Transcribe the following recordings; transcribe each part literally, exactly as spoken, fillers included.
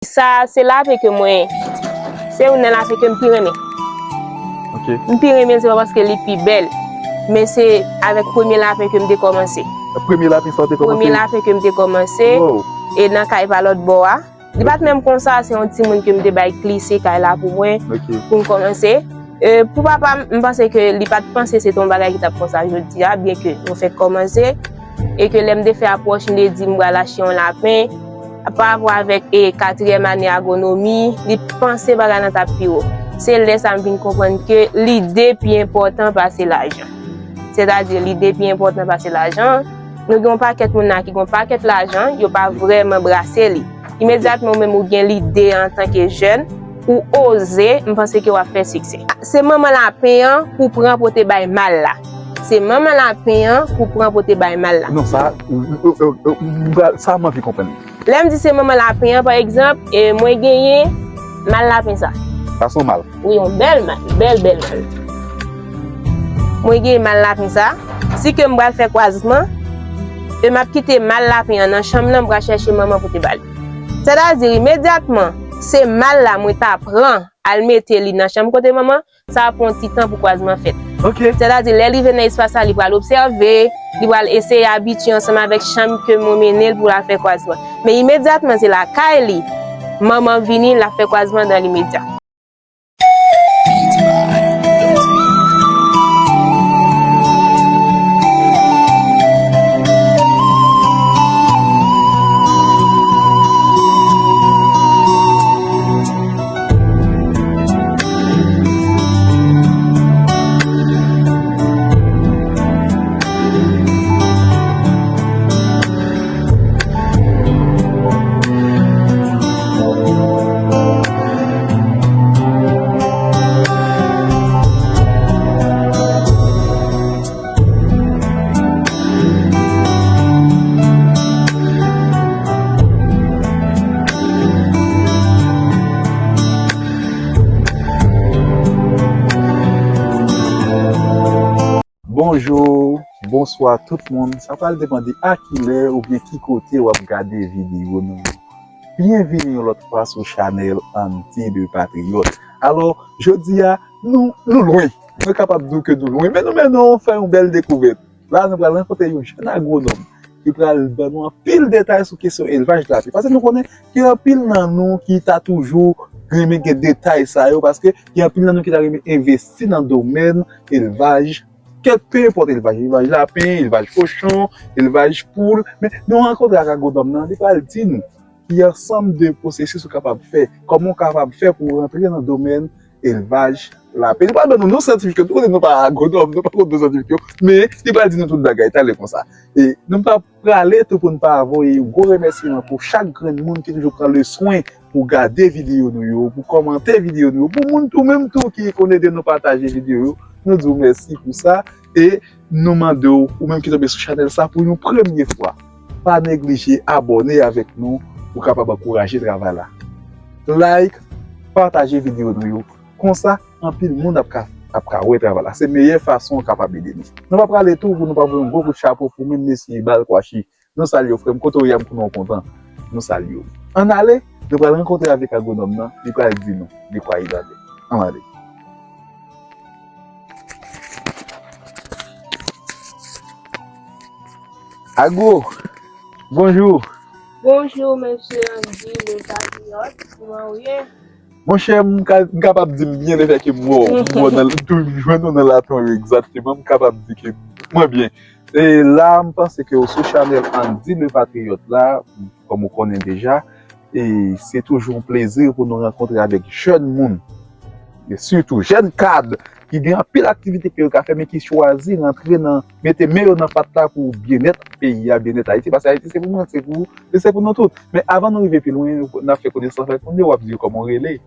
Sa se lapen ke mwen, se youn nan lapen ke m pi renmen. M pi renmen l, se pa paske li pi bèl, men se avèk premye lapen ke m te kòmanse. Premye lapen sa w te kòmanse? Premye lapen ke m te kòmanse, e nan kay pa lòt bò a. Li pa t menm konsa, se yon timoun ke m te bay klise kay la pou mwen, pou m kòmanse. E, pou papa m, m panse ke li pa t panse se te yon bagay ki t ap konsa jodi a, byen ke nou fèk kòmanse. E ke lè m te fè apwòch, m te di m pral achte yon lapen, pa rapò avèk, e, katriyèm ane agwonomi, li panse bagay lan t ap pi wo. Se lè sa m vin konprann ke lide pi enpòtan pase lajan. Sètadi, lide pi enpòtan pase lajan. Nou gen yon pakèt moun la ki gen yon pakèt lajan, yo pa vrèman brase li. Imedyatman ou menm ou gen lide antanke jèn, ou oze, m panse ke w ap fè siksè. Se manman lapen an pou pran pote bay mal la. Se manman lapen an pou pran pote bay mal la. Non, sa, m, m, m, m, sa m anvi konprann. Lè m di se manman lapen an, pa egzanp, e, mwen genyen mal lapen sa. Sa se yon mal. Wi, yon bèl mal, bèl, bèl mal. Mwen genyen mal lapen sa. Si ke m pral fè kwazman, e m ap kite mal lapen an nan chanm nan, m pral chèche manman pote ba li. Sètadi, imedyatman, se mal la mwen ta pran, al mete li nan chanm kote manman, sa ap pran ti tan pou kwazman fèt. Sètadi, lè l rive nan espas la, li pral obsève, li pral eseye abitye ansanm avèk chanm ke mwen mennen l pou l al fè kwazman. Men imedyatman, se lakay li, manman vini, l ap fè kwazman dan limedya. Bonjou, bonswa tout moun. Sa pral depann de a kilè oubyen ki kote w ap gade videyo nou yo. Byenvini yon lòt fwa sou chanèl Andy le Patriyòt. Alò, jodi a, nou, nou lwen. Mwen kapab di w ke nou lwen, men nou mennen w fè yon bèl dekouvèt. La, nou pral rankontre yon jèn agwonòm ki pral ban nou anpil detay sou kesyon elvaj lapen. Paske nou konnen gen anpil nan nou ki ta toujou renmen gen detay sa yo, paske gen anpil nan nou ki ta renmen envesti nan domèn elvaj, kèk, pe enpòt elvaj, elvaj lapen, elvaj kochon, elvaj poul. Men nou rankontre ak agwonòm nan, li pral di nou ki ansanm de pwosesis ou kapab fè, kòman w kapab fè pou w rantre nan domèn elvaj lapen. Li pral ban nou non syantifik yo, nou konnen nou pa agwonòm, nou pa konn non syantifik yo, men li pral di nou tout bagay talè konsa. E nou pa prale tou pou n pa voye yon gwo remèsiman pou chak grenn moun ki toujou pran le swen pou gade videyo nou yo, pou kòmante videyo nou yo, pou moun tou menm tou ki konn ede nou pataje videyo yo, nou di w mèsi pou sa. E nou mande w, ou menm ki tonbe sou chanèl sa pou yon premye fwa, pa neglije abòne avèk nou pou kapab ankouraje travay la. Like, pataje videyo nou yo. Konsa, anpil moun ap ka, ap ka wè travay la. Se meyè fason w kapab ede nou. Nou pa prale tou pou nou pa voye yon gwo kout chapo pou menm mesye Bal Kwachi. Nou salye w, frè m. Kote w ye a, m konnen w kontan. Nou salye w. Ann ale, nou pral rankontre avèk agwonòm nan, li pral di nou de kwa il en est. Ann ale. Agwo, bonjou. Bonjou, mesye Andy le Patriyòt. Kòman w ye? Monchè, m ka, m kapab di m byen lefètke m wè w, m wè w nan, tou, jwenn ou nan lapen w egzakteman, m kapab di ke mwen byen. E la, m panse ke w sou chanèl Andy le Patriyòt la, kòm ou konnen deja, e se toujou yon plezi pou nou rankontre avèk jèn moun, e sitou jèn kad ki gen anpil aktivite ke yo ka fè, men ki chwazi rantre nan, mete men yo nan pat la pou byennèt peyi a, byennèt Ayiti, paske Ayiti se pou mwen, se pou ou, e se pou nou tout. Men avan nou rive pi lwen, n ap fè konesans avèk moun yo, w ap di yo kòman w rele.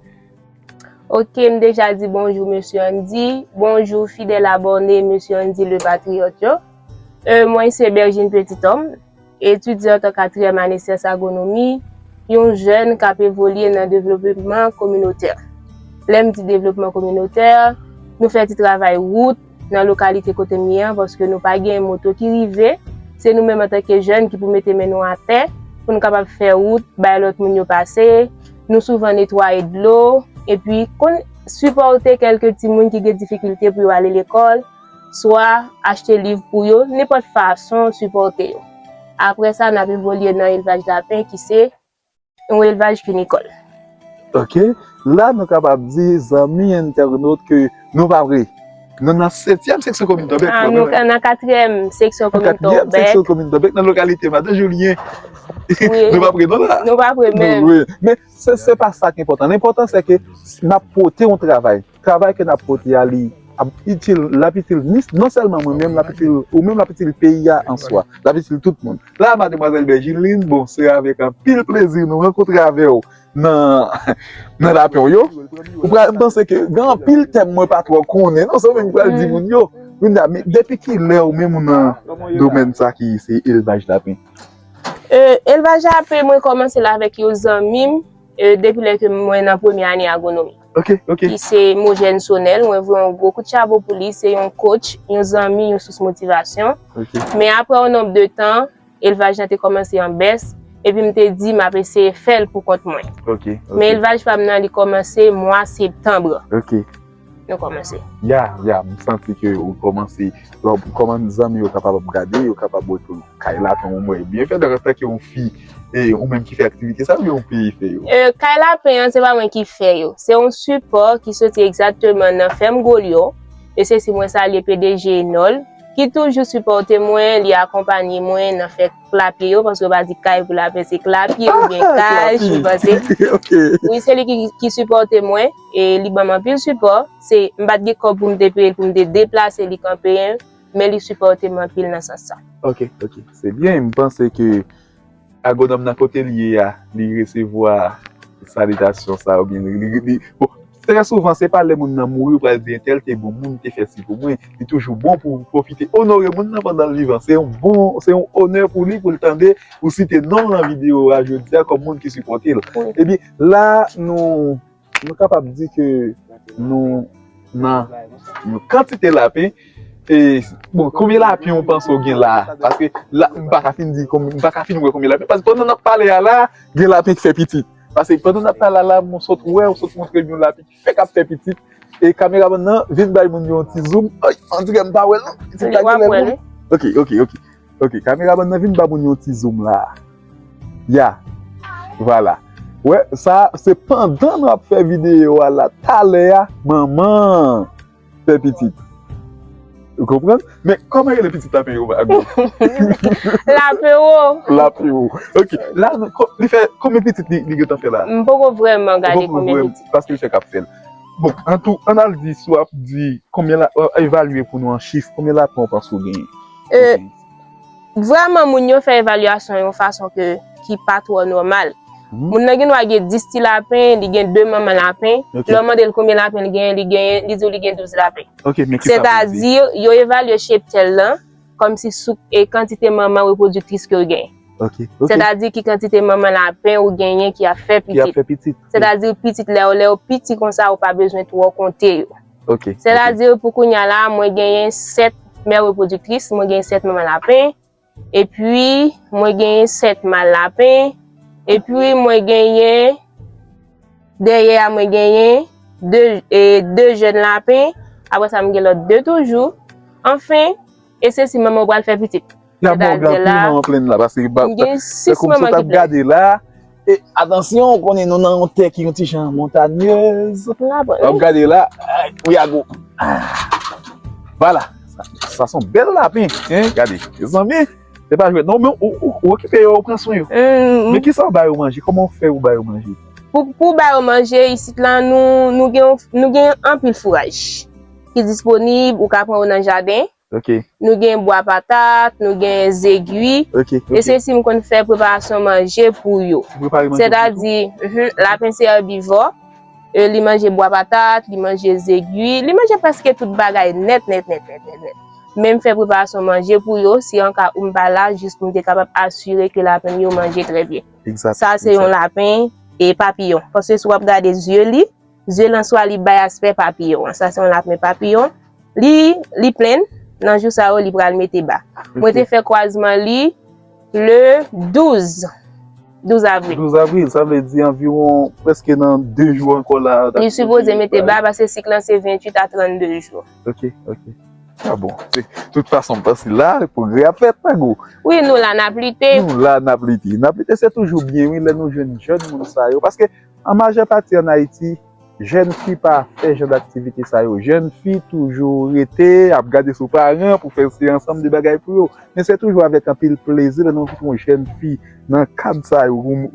Ok, m deja di bonjou, mesye Andy. Bonjou, fidèl abòne, mesye Andy le Patriyòt yo. E, mwen se Bergine Petit Homme, etidyan an katriyèm ane syans agwonomi, yon jèn k ap evolye nan devlopman kominotè. Lè m di devlopman kominotè, nou fè ti travay wout nan lokalite kote m ye an, paske nou pa gen moto ki rive. Se nou menm antanke jèn ki pou mete men nou atè pou nou kapab fè wout, bay lòt moun yo pase, Nou souvan netwaye dlo, epi konn sipòte kèlke timoun ki gen difikilte pou yo ale lekòl, swa achte liv pou yo, nenpòt fason sipòte yo. Apre sa, n ap evolye nan elvaj lapen ki se yon elvaj vinikòl. Ok. La, nou kapab di, zanmi entènot, ke nou pa pre. Nou nan setyèm seksyon komin Tòbèk. Ah, nou nan katriyèm seksyon komin Tòbèk. Katriyèm seksyon komin Tòbèk, nan lokalite Madan Julien. Nou pa pre non la. Nou pa pre menm. Men se pa sa ki enpòtan. Lenpòtan se ke n ap pote yon travay. Travay ke n ap pote a, li ap itil, l ap itil non sèlman mwen menm, l ap itil ou menm, l ap itil peyi a an swa, l ap itil tout moun. La, mademwazèl Bergeline, bon, se avèk anpil plezi nou rankontre avè w nan nan lapen w yo. Ou pral panse ke gen anpil tèm mwen pa twò konnen non, se ou menm ki pral di moun yo. Kounye a, men depi kilè ou menm ou nan domèn sa ki se elvaj lapen? Elvaj lapen, mwen kòmanse l avèk yon zanmi m, depi lè ke mwen nan premye ane agwonomi. Ok, ok. Ki se Mojèn Sonèl. Mwen voye yon gwo kout chapo pou li. Se yon coach, yon zanmi, yon sous motivasyon. Men apre yon nonb de tan, elvaj lan te kòmanse an bès, epi m te di m ap eseye fè l pou kont mwen. Men elvaj pa m nan, li kòmanse mwa septanm. Nou kòmanse. Ya, ya, m santi ke ou kòmanse. Kòman zanmi yo kapab ap gade, yo kapab wè ke kay lapen ou mwen byen fèt, antanke yon fi, e ou menm ki fè aktivite sa, oubyen ou peye fè yo? Kay lapen an, se pa mwen ki fè yo. Se yon sipò ki soti egzakteman nan fèm Golyo. E se si mwen salye P D G Enol, ki toujou sipòte mwen, li akonpanye mwen nan fè klapye yo, paske yo pa di kay pou lapen, se klapye oubyen kaj, ou panse? Wi, se li ki, ki sipòte mwen, e li ban m anpil sipò. Se, m pa t gen kòb pou m te peye l, pou m te deplase li kanpe, men li sipòte m anpil nan sans sa. Ok, ok. Se byen, m panse ke agwonòm nan kote l ye a, li resevwa salitasyon sa, oubyen li, li, li, bon, trè souvan, se pa lè moun nan mouri, ou pral di, entèl te bon moun, te fè si pou mwen. Li toujou bon pou pwofite onore moun nan pandan l vivan. Se yon bon, se yon onè pou li, pou l tande ou site non l nan videyo a jodi a kòm moun ki sipòte l. Epi, la, nou, nou kapab di ke nou nan yon kantite lapen. E, bon, konbyen lapen ou panse w gen la a? Paske la, m pa ka fin di, m pa ka fin wè konbyen lapen. Paske pandan n ap pale a la, gen lapen ki fè pitit. Paske pandan n ap pale a la, m sot wè, ou sot montre m yon lapen ki fèk ap fè pitit. E kameramann nan vin bay moun yo yon ti zoom. Ay, on dirè m pa wè l non. Pitit la genlè bon. Ok, ok, ok. Ok, kameramann nan vin ba moun yon ti zoom la. Ya. Vwala. Wè, sa se pandan nou ap fè videyo a la, talè a, manman fè pitit. Ou konprann? Men kòman rele pitit lapen yo, Agwo? Lapen wo. Lapen wo. Ok. La, li fè konbyen pitit li, li gentan fè la? M poko vrèman gade konbyen pitit. Paske l fèk ap fè l. Bon, antou, ann al di, si w ap di, konbyen la, evalye pou nou an chif, konbyen lapen w panse w genyen? Vrèman, moun yo fè evalyasyon yon fason ke, ki pa twò nòmal. Moun nan gen dwa gen dis ti lapen, li gen de manman lapen. Lè w mande l konbyen lapen li genyen, li genyen, li di w li gen douz lapen. Sètadi, yo evalye cheptel lan kòmsi sou e kantite manman repwodiktris ke w genyen. Sètadi, ki kantite manman lapen ou genyen ki ap fè pitit. Sètadi, pitit lè, lè yo piti konsa, ou pa bezwen twò konte yo. Sètadi, pou kounye a la, mwen genyen sèt mè repwodiktris, mwen genyen sèt manman lapen, epi mwen genyen sèt mal lapen, epi mwen genyen, dèyè a, mwen genyen de, e, de jèn lapen, apre sa, m gen lòt de toujou. Anfen, e se si manman w pral fè pitit. Y ap ba w gad pou manman plenn la, paske ba, tankou m sot ap gade la, e, atansyon, ou konnen nou nan yon tè ki yon ti jan montanyèz. W ap gade la, wi, Agwo. Vwala, sa, sa se yon bèl lapen, hein, gade, mezanmi, se pa jwèt non, men ou, ou, ou okipe yo, ou pran swen yo. Men kisa w ba yo manje, kòman w fè ou ba yo manje? Pou, pou ba yo manje, isit la, nou, nou gen, nou gen anpil fouraj ki disponib, ou ka pran yo nan jaden. Nou gen bwa patat, nou gen zegwi. E se si m konn fè preparasyon manje pou yo. Sètadi, lapen se èbivò. Li manje bwa patat, li manje zegwi, li manje prèske tout bagay nèt, nèt, nèt, nèt, nèt, nèt. Men m fè preparasyon manje pou yo, si an ka ou m pa la, jis pou m te kapab asire ke lapen m yo manje trè byen. Sa se yon lapen e papiyon. Paske si w ap gade zye li, zye l an swa li bay aspè papiyon an. Sa se yon lapen papiyon. Li, li plenn, nan jou sa yo, li pral mete ba. Mwen te fè kwazman li le douz. Douz avril. Douz avril, sa vle di anviwon prèske nan de jou ankò la. Li sipoze mete ba, paske sik lan se venntuit a trannde jou. Ok, ok. Ah bon, se, tout fason, paske la, pwogrè ap fèt, Ago. Wi, nou la, n ap lite. Nou la, n ap lite. N ap lite, se toujou byen, wi, lè nou jwenn jèn moun sa yo. Paske, an majè pati an Ayiti, jèn fi pa fè jan d aktivite sa yo. Jèn fi toujou rete, ap gade sou paran pou fè se ansanm de bagay pou yo. Men se toujou avèk anpil plezi lè nou rankontre yon jèn fi nan kad sa yo. Ou,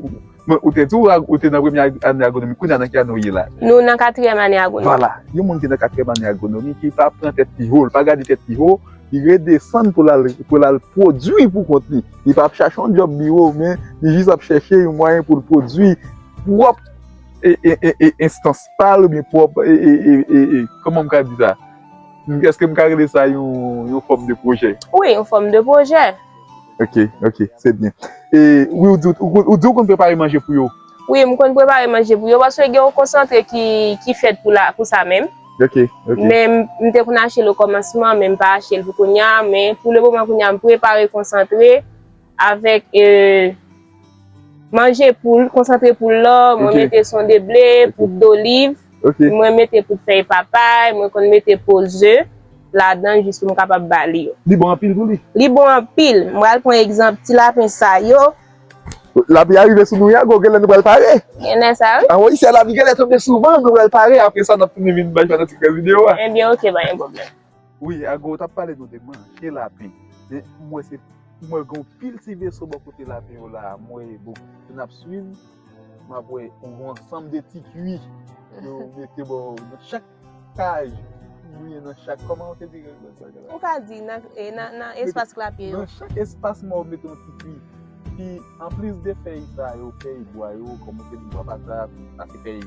ou, ou te di w, ou te nan premye ag-, ane agwonomi, kounye a nan ki ane w ye la? Nou nan katriyèm ane agwonomi. Vwala, yon moun ki nan katriyèm ane agwonomi, ki pa pran tèt pi wo, li pa gade tèt pi wo, li redesann pou l al, pou l al pwodui pou kont li. Li p ap chache yon djòb biwo, men li jis ap chèche yon mwayen pou l pwodui pwòp e, e, e, e, enstans pa l oubyen pwòp, e, e, e, e, e, kòman m ka di sa? Èske m ka rele sa yon, yon fòm de pwojè? Wi, yon fòm de pwojè. Ok, ok, se byen. E, wi, ou di, ou, ou di ou konn prepare manje pou yo? Wi, m konn prepare manje pou yo, paske gen yon konsantre ki, ki fèt pou la, pou sa menm. Ok, ok. Men m, m te konn achte l okòmansman, men m pa achte l pou kounye a, men pou le moman kounye a, m prepare konsantre avèk, e, manje poul, konsantre poul lan, mwen mete son de ble, poud doliv, mwen mete poud fèy papay, mwen konn mete po ze ladan jis pou m kapab ba li yo. Li bon anpil pou li? Li bon anpil. M pral pran egzanp ti lapen sa yo. Lapli a rive sou nou, Ago, genlè nou pral pare. Genlè sa, wi. An wi, si lapli genlè tonbe souvan, nou pral pare. Apre sa, n ap tounen vin bay fanatik yo videyo a. Ebyen, ok, pa gen pwoblèm. Wi, Ago, w t ap pale nou de manje lapen. Men, m wè se, m wè gen yon pil ti veso bò kote lapen yo la. M wè, bon, si n ap swiv, m ap wè yon ansanm de ti kwi yo mete bò nan chak kay, oubyen nan chak, kòman w te di lòt bagay la? Ou ka di nan, e, nan, nan espas k lapen yo. Nan chak espas, m wè w mete yon ti kwi. Epi, anplis de fèy sa yo, fèy bwa yo, kòm w te di, bwa patat, sa se fèy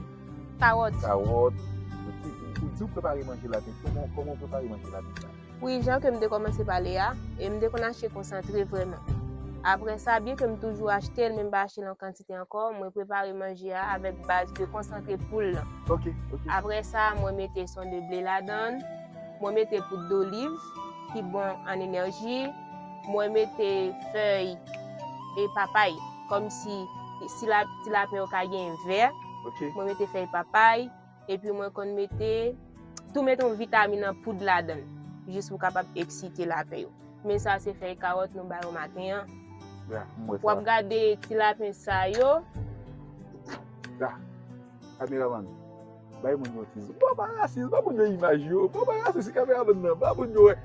kawòt. Kawòt. Ou di, ou di w prepare manje lapen. Kòman, kòman w prepare manje lapen sa? Wi, jan ke m te kòmanse pale a, e m te konn achte konsantre vrèman. Apre sa, byen ke m toujou achte l, men m pa achte l an kantite ankò, mwen prepare manje a avèk baz de konsantre poul lan. Ok, ok. Apre sa, mwen mete son de ble ladan l, mwen mete poud doliv, ki bon an enèji, mwen mete fèy e papay, kòmsi si la, ti lapen yo ka gen vè, ok, mwen mete fèy papay, epi mwen konn mete, tou mete yon vitamin an poud ladan l, jis pou kapab eksite lapen yo. Men sa se fèy kawòt nou ba yo maten an. Ya, m wè sa. W ap gade ti lapen sa yo. Ya. Kameramann, bay moun yo ti zoom. Bon, pa rasis, ba moun yo imaj yo. Bon, pa rasis, kameramann nan, ba moun yo wè.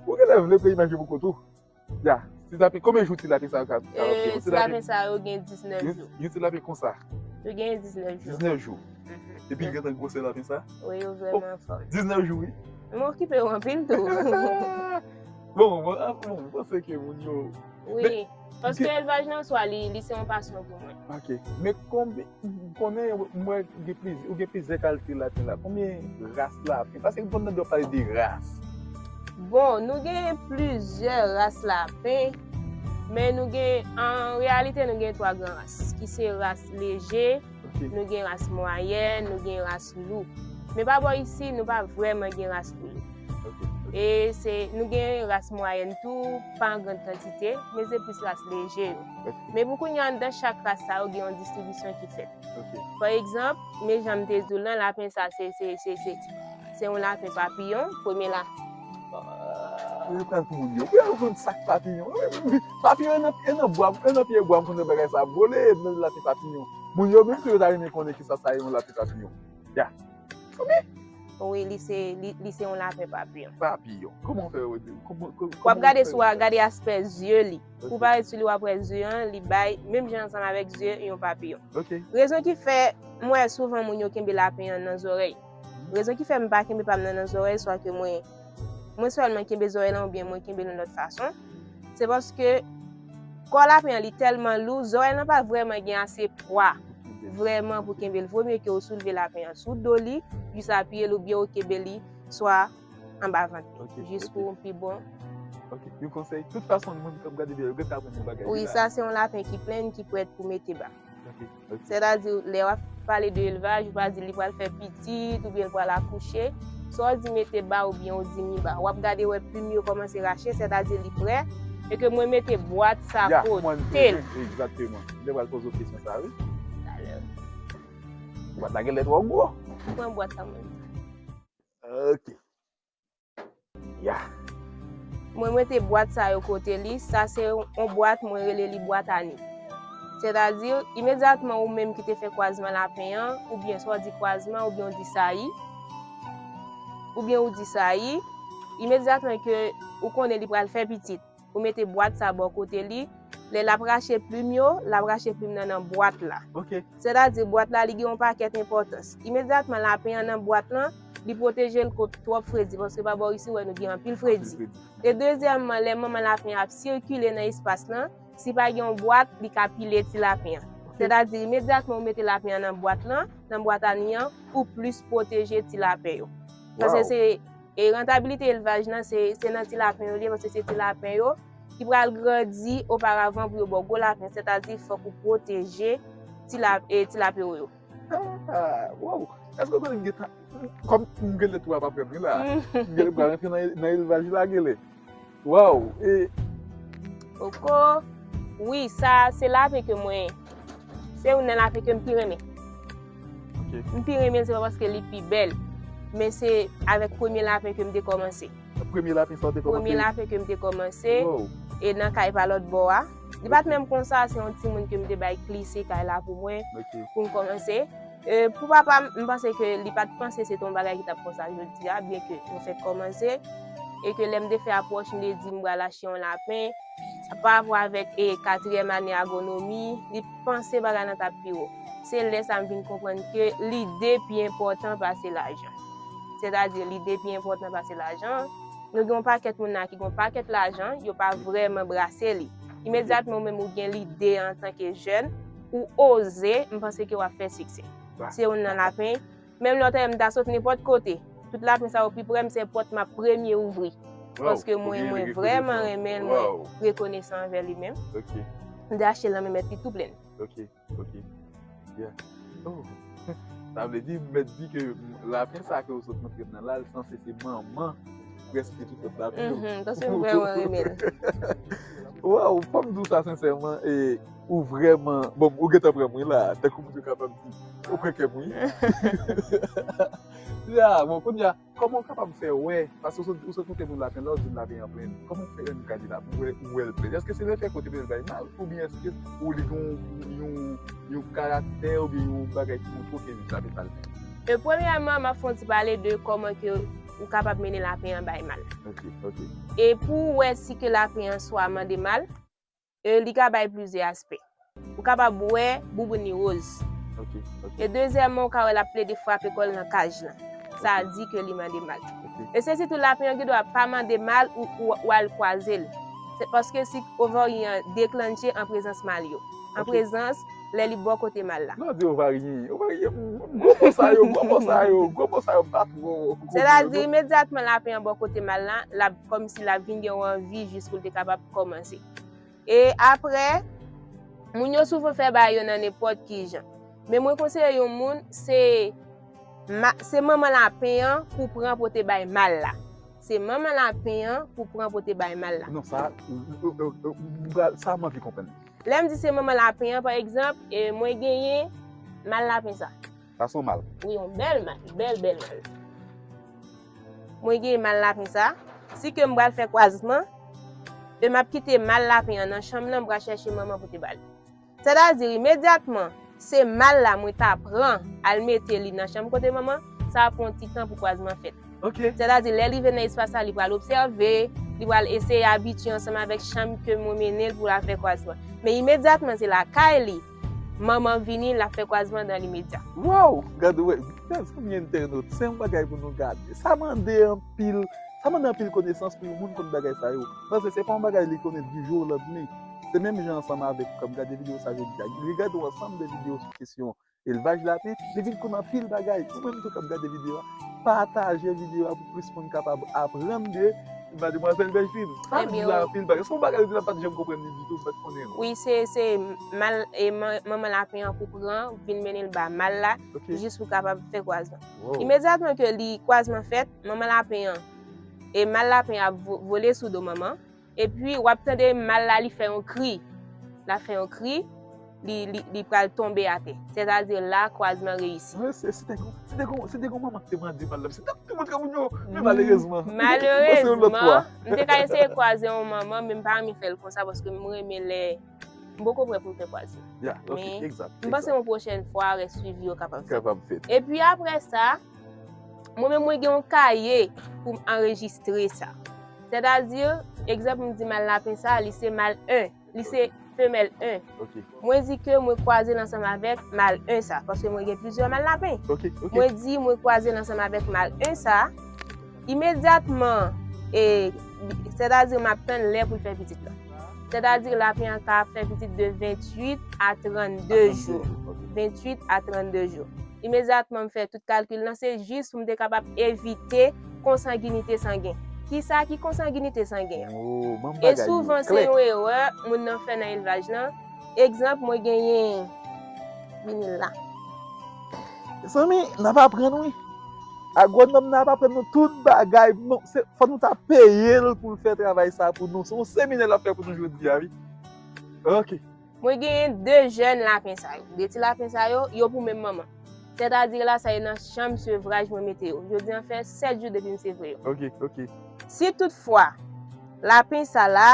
Ou genlè vle pran imaj yo pou kont ou. Ya, ti lapen, konbyen jou ti lapen sa yo ka, ka ap gen? Ti lapen sa yo gen diznèf jou. Yon ti lapen konsa? Yo gen diznèf jou. Diznèf jou. Mhm. Epi yo gentan gwosè lapen sa? Wi, yo vrèman fò. Diznèf jou, wi. M okipe yo anpil tou. Bon, bon, ah, bon, m panse ke moun yo. Wi, paske elvaj nan swa, li, li se yon pasyon pou mwen. Ok. Men konbyen, m konnen, m wè gen pliz-, ou gen plizyè kalite lapen la. Konbyen ras lapen? Paske m konn tande w ap pale de ras. Bon, nou gen plizyè ras lapen, men nou gen, an reyalite, nou gen twa gran ras, ki se ras leje, ok, nou gen ras mwayèn, nou gen ras lou. Men pa bò isi, nou pa vrèman gen ras pou lou. Ok, ok. E se, nou gen ras mwayèn tou, pa an grann kantite, men se plis ras leje yo. Ok. Men pou kounye a, anndan chak ras sa yo, gen yon distribisyon ki fèt. Ok. Pa egzanp, men jan m te di w lan, lapen sa, se, se, se, se, se yon lapen papiyon, premye la. Mwen pral pou moun yo. Mwen pral konn sa k papiyon. Papiyon e nan, e nan bwa, e nan pye bwa, m konn bagay sa ap vole, e nan lapen papiyon. Moun yo menm tou yo ta renmen konnen kisa sa ye yon lapen papiyon. Ya. Wi, li se, li, li se yon lapen papiyon. Papiyon. Kòman w fè wè de, kòman, kò-, w ap gade sou a, gade aspè zye li. Ok. Ou parèt sou li, w ap wè zye an, li bay, menm jan ansanm avèk zye yon papiyon. Ok. Rezon ki fè, m wè souvan moun yo kenbe lapen an nan zòrèy. Mhm. Rezon ki fè m pa kenbe pa m nan nan zòrèy, swa ke mwen, mwen sèlman kenbe zòrèy lan oubyen mwen kenbe l yon lòt fason. Se paske kò lapen an li tèlman lou, zòrèy lan pa vrèman gen ase pwa vrèman pou kenbe l. Vo mye ke w soulve lapen an sou do li, jis apiye l oubyen w kenbe li swa anba vant li, ok, jis ok, pou yon pi bon. Ok, yon konsèy, tout fason moun k ap gade videyo yo, yo gentan aprann yon bagay. Wi, la. Sa se yon lapen ki plen, ki prèt pou mete ba. Ok, ok. Sètadi, lè w ap pale de elvaj, ou pa di li pral fè pitit, oubyen l pral akouche. Swa w di mete ba oubyen w di mi ba. W ap gade wè plim yo kòmanse rache, sètadi li prè. e ke mwen mete bwat sa kote l. Egzakteman. M te pral poze w kesyon sa, wi. Bwat la genlè twò gwo. Pran bwat la, mwen. Ok. Ya. Mwen mete bwat sa yo kote li. Sa se yon bwat, mwen rele li bwat Ani. Sètadi, imedyatman ou menm ki te fè kwazman lapen an, oubyen swa w di kwazman, oubyen w di sayi, oubyen ou di sayi, imedyatman ke ou konnen li pral fè pitit, ou mete bwat sa bò kote li, lè l ap rache plim yo, l ap rache plim nan nan bwat la. Sètadi, bwat la, li gen yon pakèt enpòtans. Imedyatman lapen an nan bwat lan, li pwoteje l kont twòp fredi, paske pa bò isi, w wè nou gen anpil fredi. E dezyèmman, lè manman lapen an ap sikile nan espas lan, si pa gen yon bwat, li ka pile ti lapen an. Sètadi, imedyatman ou mete lapen an nan bwat lan, nan bwat Ani an, ou plis pwoteje ti lapen yo. Paske se, e rantabilite elvaj lan, se, se nan ti lapen yo li ye, paske se ti lapen yo ki pral grandi oparavan pou yo ba w gwo lapen. Sètadi, fòk ou pwoteje ti la, e, ti lapen w yo. Ah, wow! Èske w konnen m gentan, kòm m genlè tou ap aprann wi la, m genlè pral rantre nan, nan elvaj la genlè. Wow! E. Oko, wi, sa se lapen ke mwen, se youn nan lapen ke m pi renmen. M pi renmen l, se pa paske li pi bèl, men se avèk premye lapen ke m te kòmanse. Premye lapen sa w te kòmanse? Premye lapen ke m te kòmanse. E nan kay pa lòt bò a. Li pa t menm konsa, se yon timoun ke m te bay klise kay la pou mwen, pou m kòmanse. E, pou papa m, m panse ke li pa t panse se te yon bagay ki t ap konsa jodi a, byen ke nou fèk kòmanse. E ke lè m te fè apwòch, m te di m pral achte yon lapen. Pa rapò avèk, e, katriyèm ane agwonomi, li panse bagay lan t ap pi wo. Se lè sa a m vin konprann ke lide pi enpòtan pase lajan. Sètadi, lide pi enpòtan pase lajan. Nou gen yon pakèt moun la ki gen yon pakèt lajan, yo pa vrèman brase li. Imedyatman ou menm ou gen lide antanke jèn, ou oze, m panse ke w ap fè siksè. Se youn nan lapen. Menm lè w ta wè m ta sot nenpòt kote, tout lapen sa yo pi pre m, se pòt m ap premye ouvri. Paske mwen, mwen vrèman renmen l, mwen rekonesan anvè li menm. M te achte l nan men mèt li tou plen. Ok, ok. Yeah. Oh. Sa vle di, mèt di ke lapen sa ke w sot montre m nan la, l sanse se manman prèske ki sot lapen yo. Mhm, paske m vrèman renmen l. Waw, fò m di w sa sensèman, e, ou vrèman, bon, ou gentan pran m wi la, tankou moun yo kapab di, ou pran kè m wi. Ya, bon, kounye a, kòman w kapab fè wè, paske w sot, w sot montre moun lapen la, w di m lapen an plen. Kòman w fè wè nou ka di lapen, ou wè, ou wè l plen? Èske se lefèt ke w te mennen l bay mal, oubyen èske ou li gen yon, yon, yon karaktè, oubyen yon bagay ki montre w ke lapen pa l plen? E premyèman, m ap fè yon ti pale de kòman ke ou kapab mennen lapen an bay mal. Ok, ok. E pou w wè si ke lapen an swa mande mal, e li ka bay plizyè aspè. Ou kapab wè bouboun li woz. Ok, ok. E dezyèmman, ou ka wè l ap plede frape kò l nan kaj lan. Sa di ke li mande mal. Ok. E se sitou lapen an gendwa pa mande mal ou, ou, ou al kwaze l. Se paske sik ovaryen an deklanche an prezans mal yo. An prezans, lè li bò kote mal la. Lè w di ovaryen, ovaryen, gwo bò sa yo, gwo bò sa yo, gwo bò sa yo pa twò. Sètadi, imedyatman lapen an bò kote mal la, l ap, kòmsi l ap vin gen yon anvi jis pou l te kapab kòmanse. E apre, moun yo souvan fè bagay yo nan nenpòt ki jan. Men mwen konseye yon moun, se ma, se manman lapen an pou pran pote bay mal la. Se manman lapen an pou pran pote bay mal la. Non, sa, sa m anvi konprann. Lè m di se manman lapen an, pa egzanp, e, mwen genyen mal lapen sa. Sa se yon mal. Wi, yon bèl mal, bèl, bèl mal. Mwen genyen mal lapen sa. Si ke m pral fè kwazman, e m ap kite mal lapen an nan chanm nan, m pral chèche manman pote ba li. Sètadi, imedyatman, se mal la mwen ta pran, al mete li nan chanm kote manman, sa ap pran yon ti tan pou kwazman fèt. Ok. Sètadi, lè l rive nan espas la, li pral obsève, li pral eseye abitye ansanm avèk chanm ke mwen mennen l pou l al fè kwazman. Men imedyatman, se lakay li, manman vini, l ap fè kwazman dan limedya. Waw! Gade, wè, gade, zanmi entènot, se yon bagay pou nou gade. Sa mande anpil, sa mande anpil konesans pou yon moun konn bagay sa yo. Paske se pa yon bagay li konnen di jou o landmen. Se menm jan ansanm avèk, kòm gade videyo sa jodi a. Li gade yon ansanm de videyo sou kesyon elvaj lapen, li vin konn anpil bagay. Ou menm tou k ap gade videyo a, pataje videyo a pou plis moun kapab aprann de mademwazèl Bèlfin. Sa l di la anpil bagay. Se yon bagay ou di la m pa t janm konprann li ditou, m pa t konnen non. Wi, se, se mal, e, man, manman lapen an pou pran, vin mennen l ba mal la, jis pou kapab fè kwazman. Imedyatman ke li kwazman fèt, manman lapen an, e mal lapen an ap vo, vole sou do manman. Epi w ap tande mal la, li fè yon kri. L ap fè yon kri, li, li, li pral tonbe atè. Sètadi la, kwazman reyisi. Mesye, si te gon, si te gon, si te gon manman ki te mande mal la, se t ap tou montre moun yo. Men malerezman. Malerezman, m te ka eseye kwaze yon manman, men m pa renmen fè l konsa paske m renmen lè m poko prè pou m fè kwaze. Ya, ok, Men, egzat. M panse yon pwochèn fwa, rès swivi yo kapab fèt. Kapab fèt. Epi apre sa, mwen menm mwen gen yon kaye pou m anrejistre sa. Sètadi, egzanp, m di mal lapen sa, li se mal en, li se femèl en. Ok, Mwen di ke mwen kwaze l ansanm avèk mal en sa, paske mwen gen plizyè mal lapen. ok, ok. Mwen di mwen kwaze l ansanm avèk mal en sa, imedyatman, e, sètadi m ap tann lè pou l fè pitit la. Sètadi lapen an ka ap fè pitit de venntuit a trannde jou. Ok. Venntuit a trannde jou. Imedyatman m fè tout kalkil lan, se jis pou m te kapab evite konsanginite sangen. Kisa ki konsanginite sangen an? Oh, bon E bagay yo souvan se klè. Yon erè moun nan fè nan elvaj lan. Egzanp, mwen genyen vinil la. Zanmi, n ap aprann wi. Agwonòm nan ap aprann nou tout bagay. Non, se, fò nou ta peye l pou l fè travay sa pou nou. Se yon seminè l ap fè pou nou jodi a wi. Ok. Mwen genyen de jèn lapen sa yo. De ti lapen sa yo, yo pou menm manman. Sètadi la, sa e nan chanm sevraj mwen mete yo. Jodi an fè sèt jou depi m sevre yo. Ok, ok. Si toutfwa lapen sa la,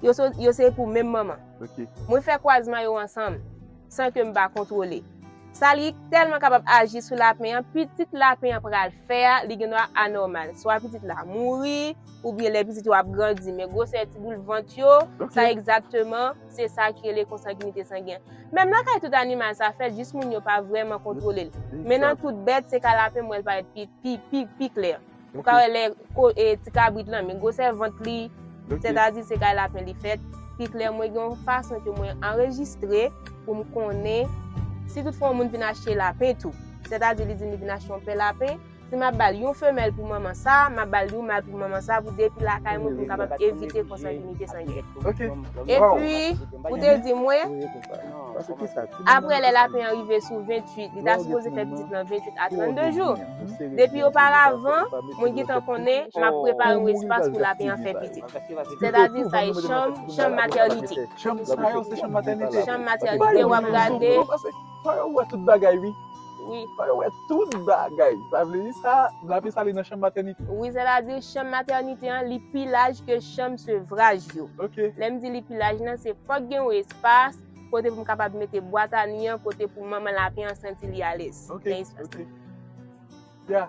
yo, so- yo se pou menm manman. Ok. Mwen fè kwazman yo ansanm, san ke m pa kontwole. Sa li tèlman kapab aji sou lapen an, pitit lapen an pral fè a, li gen dwa anòmal. Swa pitit la mouri, oubyen lè pitit yo ap grandi, men gwosè ti boul vant yo, Ok. Sa egzakteman, se sa ki rele konsanginite sangen. Menm lakay tout animal sa fèt, jis moun yo pa vrèman kontwole l. Men nan tout bèt, se ka lapen mwen l parèt pi, pi, pi, pi klè. Ou ka wè lè ko- e, ti kabrit lan, men gwosè vant li, Ok. Sètadi se kay lapen li fèt. Pi klè, mwen gen yon fason ke mwen anrejistre pou m konnen si toutfwa yon moun vin achte lapen tou. Sètadi li di m li vin achte yon pè lapen, si m ap ba l yon femèl pou manman sa, m ap ba l yon mal pou manman sa, pou depi lakay mwen pou m kapab evite konsanginite sangen. Ok. Epi, ou te di mwen, Paske kisa? Apre lè lapen an rive sou venntuit, li ta sipoze fè pitit lan venntuit a trannde jou. Depi oparavan, mwen gentan konnen m ap prepare yon espas pou lapen an fè pitit. Sètadi sa e chanm, chanm matènite. Chanm sa yo, se chanm matènite. Chanm matènite, w ap gade. Fò yo wè tout bagay, wi. Wi. Fò yo wè tout bagay. Sa vle di sa, lapen sa li nan chanm matènite. Wi, sètadi chanm matènite an, li pi laj ke chanm sevraj yo. Ok. Lè m di li pi laj lan, se fòk gen yon espas kote pou m kapab mete bwat a ni an, kote pou manman lapen an santi li alèz. Ok, Gen espas. Ok. Ya.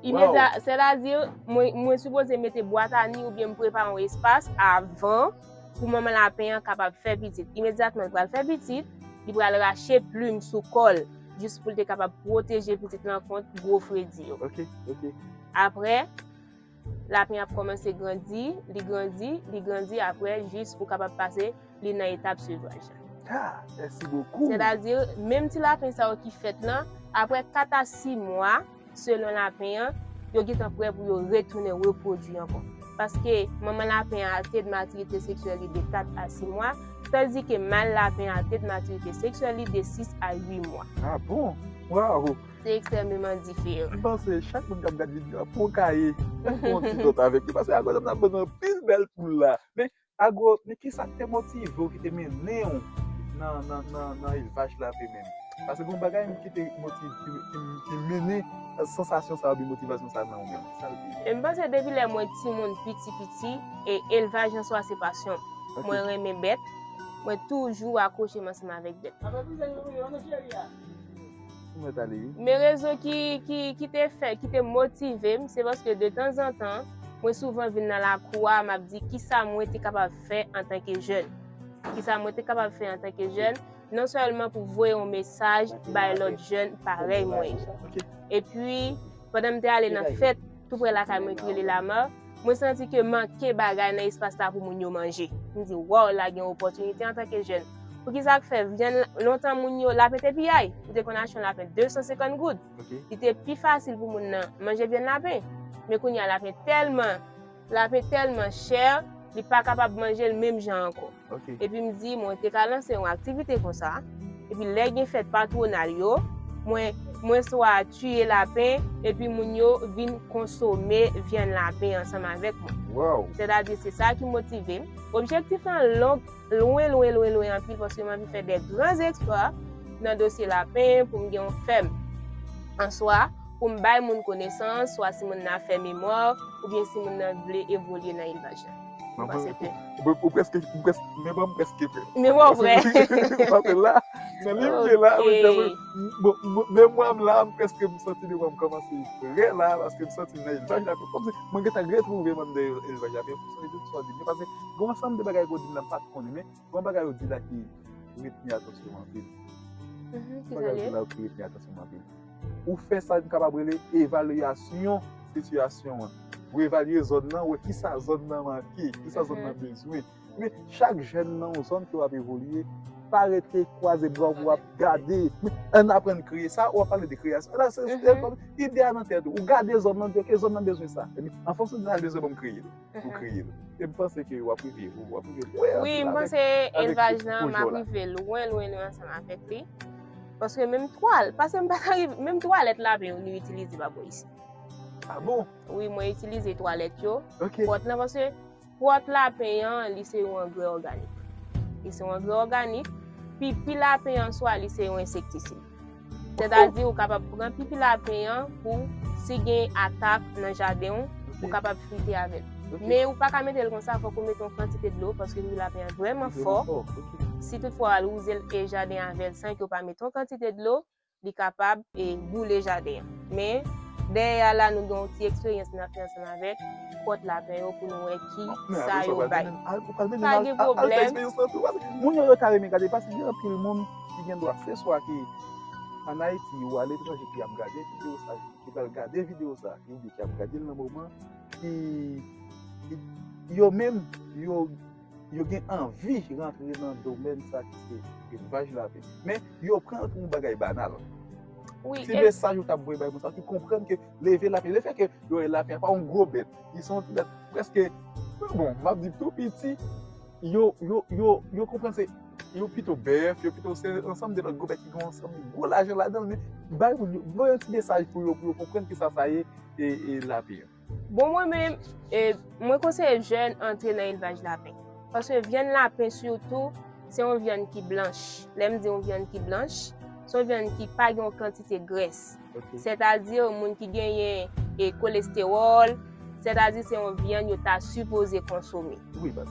Imedya, sètadi, mwen, mwen sipoze mete bwat a ni oubyen m prepare yon espas avan pou manman lapen an kapab fè pitit. Imedyatman l pral fè pitit, li pral rache plim sou kò l, jis pou l te kapab pwoteje pitit lan kont gwo fredi yo. Ok, ok. Apre, lapen ap kòmanse grandi, li grandi, li grandi, apre, jis pou kapab pase li nan etap sevraj la. Ah, merci beaucoup. Sètadi, menm ti lapen sa yo ki fèt lan, apre kat a sis mwa, selon lapen an, yo gentan prè pou yo retounen repwodui ankò. Paske manman lapen an, taux de maturité sexuelle li de kat a sis mwa, tandis que mal lapen an, taux de maturité sexuelle li de sis a uit mwa. Ah bon? Wow! Se ekstrèmeman diferan. M panse chak moun k ap gade videyo a pran yon kaye, pran yon ti nòt avèk li, paske agwonòm nan ban nou anpil bèl poul la. Men, Agwo, men kisa k te motive w, ki te mennen w nan, nan, nan, nan elvaj lapen menm? Paske gen yon bagay ki te motive, ki, ki, ki mennen sansasyon sa oubyen motivasyon sa nan ou menm. Sa l te ye? E m panse depi lè mwen timoun piti piti, e elvaj an swa se pasyon m. Ok. Mwen renmen bèt, mwen toujou akwoche m ansanm avèk bèt. Ou mèt ale, wi. Men rezon ki, ki, ki te fè, ki te motive m, se paske de tanzantan, mwen souvan vin nan lakou a, m ap di kisa mwen te kapab fè antanke jèn. Kisa mwen te kapab fè antanke jèn, non sèlman pou voye yon mesaj bay lòt jèn parèy mwen yo. Ok. Epi, pandan m te ale nan fèt tou prè lakay mwen ki rele Lamar, mwen santi ke manke bagay nan espas la pou moun yo manje. M di, waw, la gen opòtinite antanke jèn. Poukisa k fè vyann lontan moun yo lapen te piyay? Ou te konn achte yon lapen de san senkant goud. Ok. Li te pi fasil pou moun nan manje vyann lapen. Men kounye a lapen tèlman, lapen tèlman chè, li pa kapab manje l menm jan ankò. Ok. Epi m di, mwen te ka lanse yon aktivite konsa. Epi lè gen fèt patwonal yo, mwen, mwen swa tiye lapen, epi moun yo vin konsome vyann lapen ansanm avèk mwen. Wow. Sètadi, se sa ki motive m. Objektif lan long, lwen, lwen, lwen, lwen anpil, paske m anvi fè de gran eksplwa nan dosye lapen pou m gen yon fèm. An swa, pou m bay moun konesans, swa si moun nan ap fè memwa, oubyen si moun nan vle evolye nan elvaj la. Mwen panse ke Ou ou prèske, ou prèske, men bon, m prèske prè. Men bon, prè. Paske la, nan liv ke la, Ok. bon, bon, memwa m la, m prèske m santi memwa m kòmanse prè la, paske m santi m nan elvaj la, kòmsi mwen gentan retwouve m anndan elvaj la, men pou sa, sa di, paske gen yon ansanm de bagay ke w di m la m pa t konnen, men gen yon bagay ou di la ki retni atansyon m anpil. Mhm, ki Bagay ou sa di l ye? La ki retni atansyon m anpil. Ou fè sa m kapab rele evalyasyon sitiyasyon an. Ou evalye zòn nan, wè kisa zòn nan manke, kisa zòn nan bezwen. Men chak jèn nan yon zòn ke w ap evolye, pa rete kwaze bra w pou w ap gade. Men ann aprann kreye sa, w ap pale de kreyasyon. La, se Mhm. ide a nan tèt ou. Ou gade zòn nan, di, ok, zòn nan bezwen sa. Epi, an fonksyon de sa l bezwen, ban m kreye l. Ou Mhm. kreye l. E m panse ke w ap rive, w ap rive lwen Wi, anpil m avèk panse elvaj lan, m ap pwojè w la. Rive lwen, lwen, lwen ansanm avèk li. Paske menm twal, paske m pa ka rive, menm twalèt lapen yo nou itilize pa bò isi. Ah bon? Wi, mwen itilize twalèt yo. Ok. Pòt lan, paske pòt lapen an, li se yon angrè òganik. Li se yon angrè òganik. Pipi lapen an swa, li se yon ensektisid. Sètadi, ou kapab pran pipi lapen an pou, si gen atak nan jaden w, ou kapab frite avè l. Ok. Men ou pa ka mete l konsa, fòk ou mete yon kantite dlo, paske pipi lapen an vrèman fò. Fò, ok. Si toutfwa w al wouze l e jaden avè l san ke w pa mete yon kantite dlo, li kapab e boule jaden an. Men dèyè a la, nou gen yon ti eksperyans n ap fè ansanm avèk pòt lapen yo pou nou wè ki sa yo bay. Pa gen pwoblèm. Moun yo, yo ta renmen gade, paske gen anpil moun ki gen dwa se swa ki ann Ayiti ou aletranje ki ap gade videyo sa, ki pral gade videyo sa, ki oubyen ki ap gade l nan moman, ki, ki yo menm, yo, yo gen anvi rantre nan domèn sa ki se elvaj lapen. Men yo pran l pou yon bagay banal. Wi, Ti mesaj ou t ap voye bay moun sa ki konprann ke leve lapen, lefètke yo wè lapen an pa yon gwo bèt, li se yon ti bèt prèske, bon, m ap di tou piti, yo, yo, yo, yo konprann se, yo pito bèf, yo pito se ansanm de lòt gwo bèt ki gen ansanm gwo lajan ladan l, men bay moun yo, voye yon ti mesaj pou yo, pou yo konprann kisa sa ye, e, e lapen an. Bon, mwen menm, e, mwen konseye jèn antre nan elvaj lapen. Paske vyann lapen sitou, se yon vyann ki blanch. Lè m di yon vyann ki blanch, se yon vyann ki pa gen yon kantite grès. Sètadi, moun ki genyen e kolestewòl, sètadi se yon vyann yo ta sipoze konsome.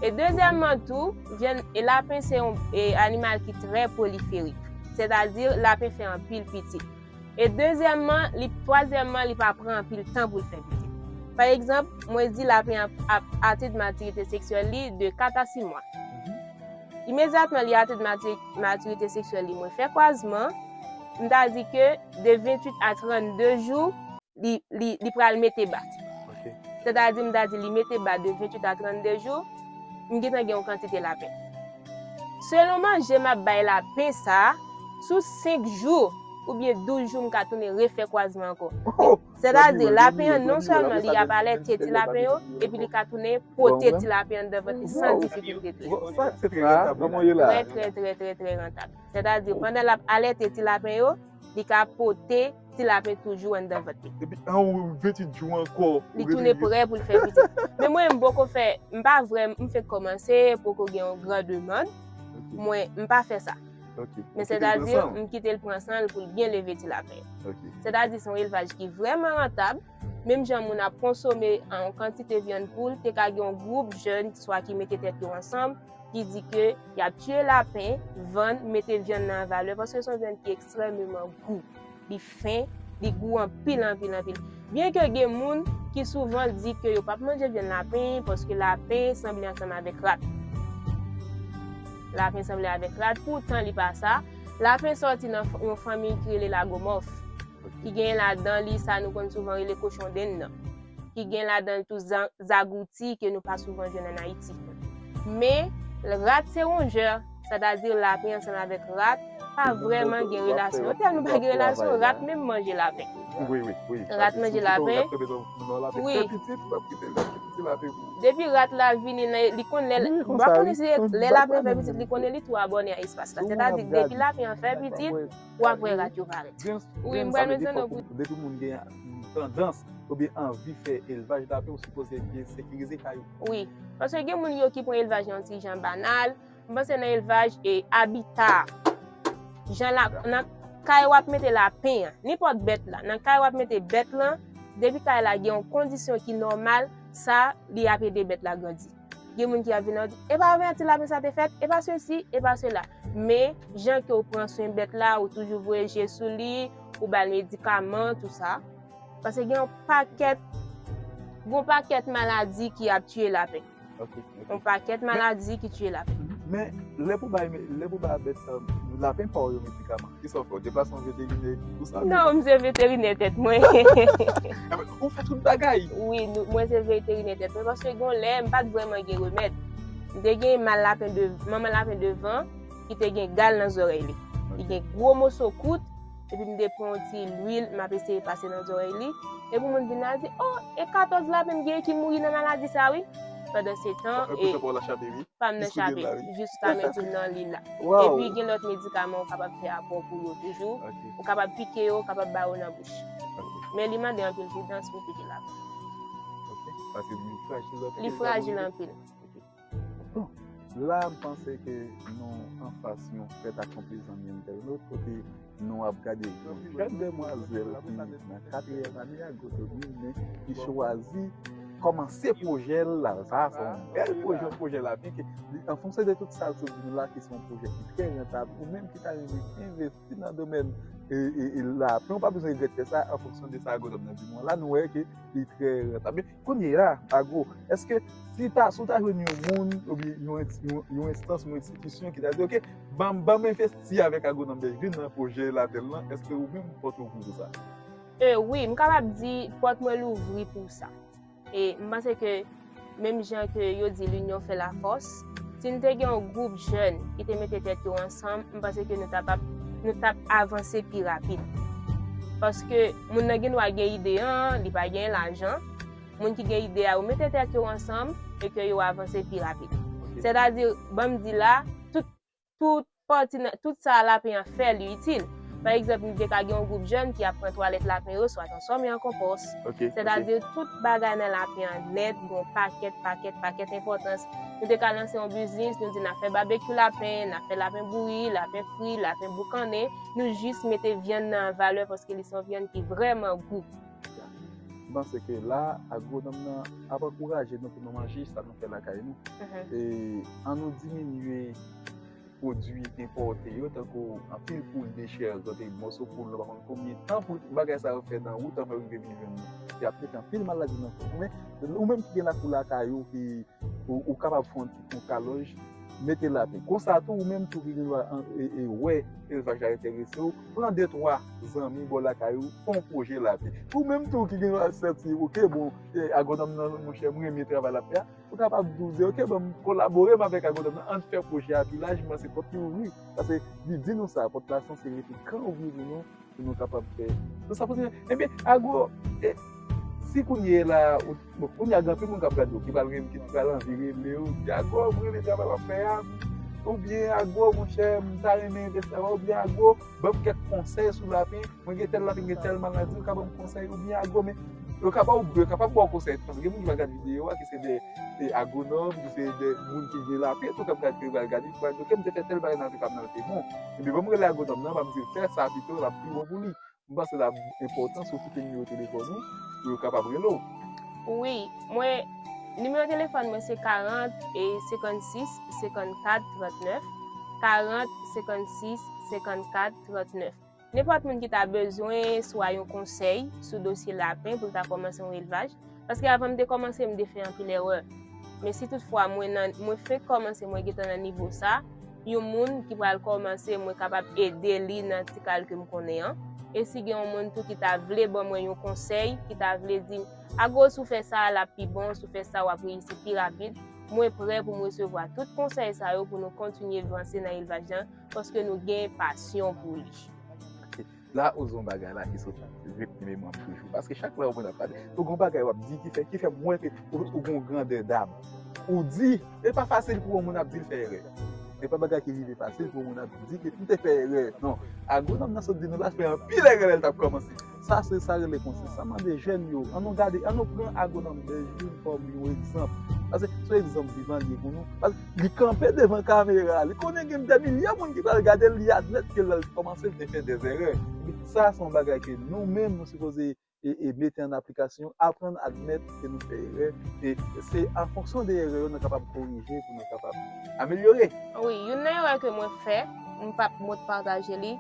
E dezyèmman tou, vyann e lapen se yon e animal ki trè pwoliferik. Sètadi, lapen fè anpil pitit. E dezyèmman, li twazyèmman, li pa pran anpil tan pou l fè pitit. Pa egzanp, mwen di lapen an ap atenn matirite seksyèl li de kat a sis mwa. Imedyatman li atenn mati- matirite seksyèl li, mwen fè kwazman, m ta di ke de venntuit a trannde jou, li, li, li pral mete ba. Sètadi, m ta di li mete ba de venntuit a trannde jou, m gentan gen yon kantite lapen. Selon manje m ap bay lapen sa a, sou senk jou oubyen douz jou, m ka tounen refè kwazman ankò. Sètadi, lapen an non sèlman li ap alète ti lapen yo, epi li ka tounen pote ti lapen anndan vant li san difikilte tou. Sa, se trè rantab, kòman w ye la? Trè, trè, trè, trè, trè rantab. Sètadi, pandan l ap alète ti lapen yo, li ka pote ti lapen toujou anndan vant li. Epi an ou venntuit jou ankò. Li tounen prè pou l fè pitit. Men mwen, m poko fè, m pa vrèman, m fenk kòmanse, poko gen yon gran demann. Mwen, m pa fè sa. Men sètadi, m kite l pran san l pou l byen leve ti lapen. Sètadi, se yon elvaj ki vrèman rantab. Menm jan moun ap konsome yon kantite vyann poul, te ka gen yon gwoup jèn swa ki mete tèt yo ansanm, ki di ke y ap tiye lapen, vann, mete vyann nan an valè, paske se yon vyann ki ekstrèmeman gou. Li fen, li gou anpil, anpil, anpil. Byenke gen moun ki souvan di ke yo p ap manje vyann lapen, paske lapen sanble ansanm avèk rat. Lapen sanble avèk rat, poutan li pa sa. Lapen sòti nan f- yon fanmi ki rele lagomòf, ki gen ladan li sa nou konn souvan rele kochon denn nan, ki gen ladan l tou zan- zagouti ke nou pa souvan jwenn ann Ayiti. Men, rat se wonjè, sètadi lapen ansanm avèk rat, pa vrèman gen relasyon. Yo tèlman pa gen relasyon, rat menm manje lapen. Rat manje lapen. Wi. Depi rat la vini nan, li konn lè, m pa konnen si lè lapen an fè pitit, li konnen li tou abòne a espas la. Sètadi, depi lapen an fè pitit, w ap wè rat yo parèt. Wi, m pral met nan non pou. Depi moun gen tandans oubyen anvi fè elvaj lapen, ou sipoze byen sekirize kay ou. Wi, paske gen moun yo ki pran elvaj yon ti jan banal. M panse nan elvaj e abita. Jan la, nan kay w ap mete lapen an, nenpòt bèt la, nan kay w ap mete bèt lan, depi kay la gen yon kondisyon ki nòmal, sa, li ap ede bèt la grandi. Gen moun ki ap vin ap di, e pa avè ti lapen sa te fèt, e pa sesi, e pa sela. Men, jan ke w pran swen bèt la, ou toujou voye je sou li, ou ba l medikaman, tou sa. Paske gen yon pakèt, gen yon pakèt maladi ki ap tiye lapen. Ok, ok. Yon pakèt maladi ki tiye lapen. Men, lè pou bay, lè pou bay bèt sa, lapen pa w yo medikaman. Kisa w fè? Deplase yon veterinè pou sa? Non, m se veterinè tèt mwen. Ou fè tout bagay? Wi, nou, mwen se veterinè tèt mwen, paske gen lè, m pa t vrèman gen remèd. M te gen mal lapen de, manman lapen devan, ki te gen gal nan zòrèy li. Li gen gwo moso kout, epi m te pran yon ti lwil, m ap eseye pase nan zòrèy li. Epi moun vin la di, o, e katòz lapen m gen ki mouri nan maladi sa, wi. Pandansetan, e, pa m nan chape, jis ta men di m nan li la. Epi gen lòt medikaman ou kapab fè apò pou yo toujou. Ou kapab pike yo, ou kapab ba yo nan bouch. Men li mande anpil pridans pou pike lapen. Li frajil anpil. Bon, la, m panse ke nou anfas yon fèt akonpli, zanmi entènot, kote nou ap gade yon jèn demwazèl ki nan katriyèm ane agronomi, men ki chwazi kòmanse pwojè l la. Sa a se yon bèl pwojè, pwojè lapen, ke li, an fonksyon de tout sa l sot di nou la, ki se yon pwojè ki trè rantab, ou menm ki ta renmen envesti nan domèn, e, e, e lapen, ou pa bezwen regrèt fè sa, an fonksyon de sa agwonòm nan di nou an. La, nou wè ke li trè rantab. Men, kounye a, Agwo, èske si ta, si w ta jwenn yon moun, oubyen yon ent-, yon, yon enstans, yon enstitisyon ki ta di, ok, ban m, ban m envesti avèk agwonòm Bèjvin nan pwojè lapen lan, èske ou menm pòt ou ouvri pou sa? E, wi, m kapab di pòt mwen louvri pou sa. E m panse ke, menm jan ke yo di, l'union fait la force, si n te gen yon gwoup jèn ki te mete tèt yo ansanm, m panse ke nou t ap, nou t ap avanse pi rapid. Paske moun nan gen dwa gen ide an, li pa gen lajan. Moun ki gen ide a, yo mete tèt yo ansanm e ke yo avanse pi rapid. Sètadi, ban m di la, tout, tout pati nan, tout sa lapen an fè, li itil. Pa egzanp, nou te ka gen yon gwoup jèn ki ap pran twalèt lapen yo, swa transfòme an konpòs. Sètadi, tout bagay nan lapen an nèt, gen yon pakèt, pakèt, pakèt enpòtans. Nou te ka lanse yon biznis, nou di n ap fè babekyou lapen, n ap fè lapen bouyi, lapen fri, lapen boukannen. Nou jis mete vyann nan an valè paske li se yon vyann ki vrèman gou. M panse ke la, agwonòm nan ap ankouraje nou pou nou manje sa nou fè lakay nou. E ann nou diminye pwodui enpòte yo, tankou anpil poul dechè, kote mòso poul, nou pa konn konbyen tan pou bagay sa yo fè nan wout anvan yo rive vin jwenn nou. Y ap mete anpil maladi nan kò nou. Men, ou menm ki gen lakou lakay ou, ki, ou, ou kapab fè yon ti, yon kalòj, mete lapen. Konsa tou, ou menm tou ki gen dwa an, e, e, wè elvaj la enterese w, pran de twa zanmi bò lakay ou, fè yon pwojè lapen. Ou menm tou ki gen dwa santi, ok, bon, e, agwonòm nan, monchè, mwen renmen travay l ap fè a, ou kapab di w di, ok, ban m kolabore m avèk agwonòm nan, ann fè pwojè a pi laj, m panse pòt li ouvri. Paske li di nou sa, pòt la sanse rete gran ouvri pou nou, pou nou kapab fè. Tout sa pou nou. Ebyen, Agwo, e, si kounye a la, ou, bon, kounye a gen anpil moun k ap gade w, ki pral renmen, ki pral anvi rele w, di, Agwo, mwen renmen travay w ap fè a. Oubyen, Agwo, monchè, m ta renmen envesti avè w. Oubyen, Agwo, ban m kèk konsèy sou lapen. Mwen gen tèl lapen, gen tèl maladi, ou ka ban m konsèy, oubyen agwo, men yo ka ba w, yo kapab ba w konsèy tou, paske gen moun ki va gade videyo a, ki se de, de agwonòm, ki se de moun ki gen lapen tou, k ap gade, ki va gade, ki va di, ok, m te fè tèl bagay nan lapen pa m nan, te bon. Ebyen, ban m rele agwonòm nan, ban m di l fè sa pito, l ap pi bon pou li. M panse l ap enpòtan si w kite nimewo telefòn ou, pou yo kapab rele w. Wi, mwen, nimewo telefòn mwen se karant e senkannsis senkannkat trannèf, karant senkannsis senkannkat trannèf. Nenpòt moun ki ta bezwen swa yon konsèy sou dosye lapen pou l ta kòmanse yon elvaj, paske avan m te kòmanse, m te fè anpil erè. Men si toutfwa mwen nan, mwen fenk kòmanse, mwen gentan nan nivo sa, yon moun ki pral kòmanse, mwen kapab ede li nan ti kal ke m konnen an. E si gen yon moun tou ki ta vle ban mwen yon konsèy, ki ta vle di m, Agwo, si w fè sa, l ap pi bon, si w fè sa, w ap reyisi pi rapid, Mwen prè pou m resevwa tout konsèy sa yo pou nou kontinye vanse nan elvaj lan, paske nou gen pasyon pou li. La ou di yon bagay la ki sot ret nan memwa m toujou. Paske chak lè yon moun ap pale, ou gen yon bagay w ap di ki fè, ki fè m wè ke ou, ou gen yon grandè dam. Ou di, e pa fasil pou yon moun ap di l fè erè. E pa bagay ki rive fasil pou yon moun ap di ke m te fè erè. Non, agwonòm nan sot di nou l al fè anpil erè lè l t ap kòmanse. Sa se sa rele konsyans. Sa mande jèn yo, ann nou gade, ann nou pran agwonòm Bèjvin kòm yon egzanp. Paske se yon egzanp vivan li ye pou nou. Paske li kanpe devan kamera, li konnen gen dè milye moun ki pral gade l, li admèt ke lè l kòmanse l te fè dè erè. Sa se yon bagay ke nou menm nou sipoze e, e mete an aplikasyon, aprann admèt ke nou fè erè. E se an fonksyon de erè yo nou kapab korije pou nou kapab amelyore. Wi, youn nan erè ke mwen fè, m p ap mot pataje li,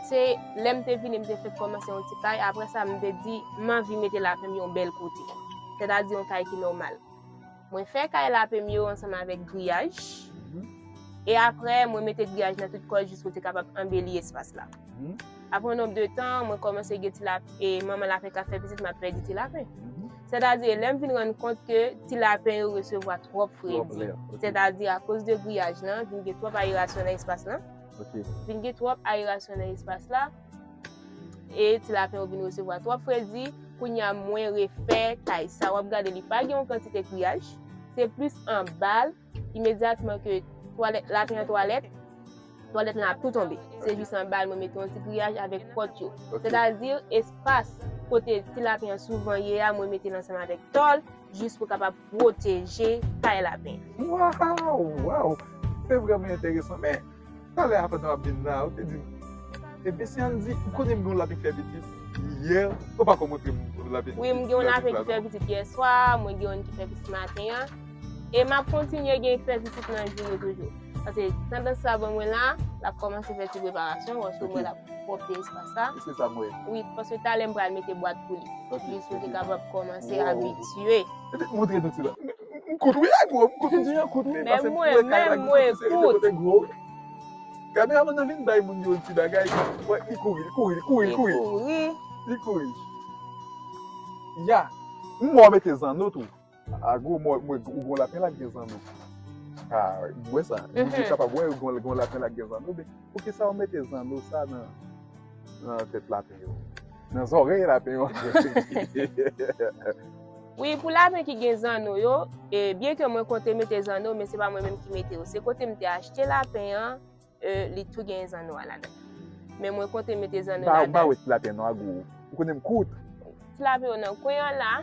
se lè m te vini, m te fèk kòmanse yon ti kay, apre sa, m te di, m anvi mete lapen m yon bèl kote. Sètadi yon kay ki nòmal. Mwen fè kay lapen m yo ansanm avèk griyaj. E apre, mwen mete griyaj nan tout kò jis pou te kapab anbeli espas la. Apre yon nonb de tan, mwen kòmanse gen ti lap, e manman lapen k ap fè pitit, m ap pèdi ti lapen. Sètadi, lè m vin rann kont ke ti lapen yo resevwa twòp fredi. Sètadi, akoz de griyaj lan, vin gen twòp ayerasyon nan espas lan. Vin gen twòp ayerasyon nan espas la. E ti lapen yo vin resevwa twòp fredi. Kounye a, mwen refè kay sa. W ap gade, li pa gen yon kantite griyaj. Se plis anba l, imedyatman ke twalèt, lapen an twalèt, twalèt lan ap tou tonbe. Se jis anba l, mwen mete yon ti griyaj avèk pòt yo. Sètadi, espas kote ti lapen an souvan ye a, mwen mete l ansanm avèk tòl, jis pou kapab pwoteje kay lapen an. Waw, waw! Se vrèman enteresan. Men, talè a pandan w ap vin la, ou te di m, ebyen, si ann di, ou konnen m gen yon lapen ki fè pitit, yè, ou pa ko montre m lapen. Wi, m gen yon lapen ki fè pitit yè swa, mwen gen yon ki fè pitit maten an. E m ap kontinye gen ki fè pitit nan jou yo toujou. Paske tandans sa ban mwen la, l ap kòmanse fè ti preparasyon, paske mwen l ap pwòpte espas la. Se sa m wè. Wi, paske talè m pral mete bwat pou li. Jis pou li kapab kòmanse abitye. Montre nou ti la. M kout wi, ay bro, m kout wi, m kout wi. Men mwen, men mwen kout. Kameramann nan vin bay moun yo ti bagay. Wè, li kouri, li kouri, li kouri, li kouri. Li kouri. Ya, m wè w mete zanno tou. Agwo, mwen, mwen, ou gon lapen la gen zanno. Ah, m wè sa. Moun yo kapab wè ou gon, gon lapen la gen zanno. Men poukisa w mete zanno sa nan, nan tèt lapen yo? Nan zòrèy lapen yo. Wi, pou lapen ki gen zanno yo, e, byen ke mwen konte mete zanno, men se pa mwen menm ki mete yo. Se kote m te achte lapen an, e, li tou gen zanno a ladan. Men mwen konte mete zanno ladan. M pa wè ti lapen non, Agwo. Ou konnen m kout. Ti lapen yo nan kwen an la.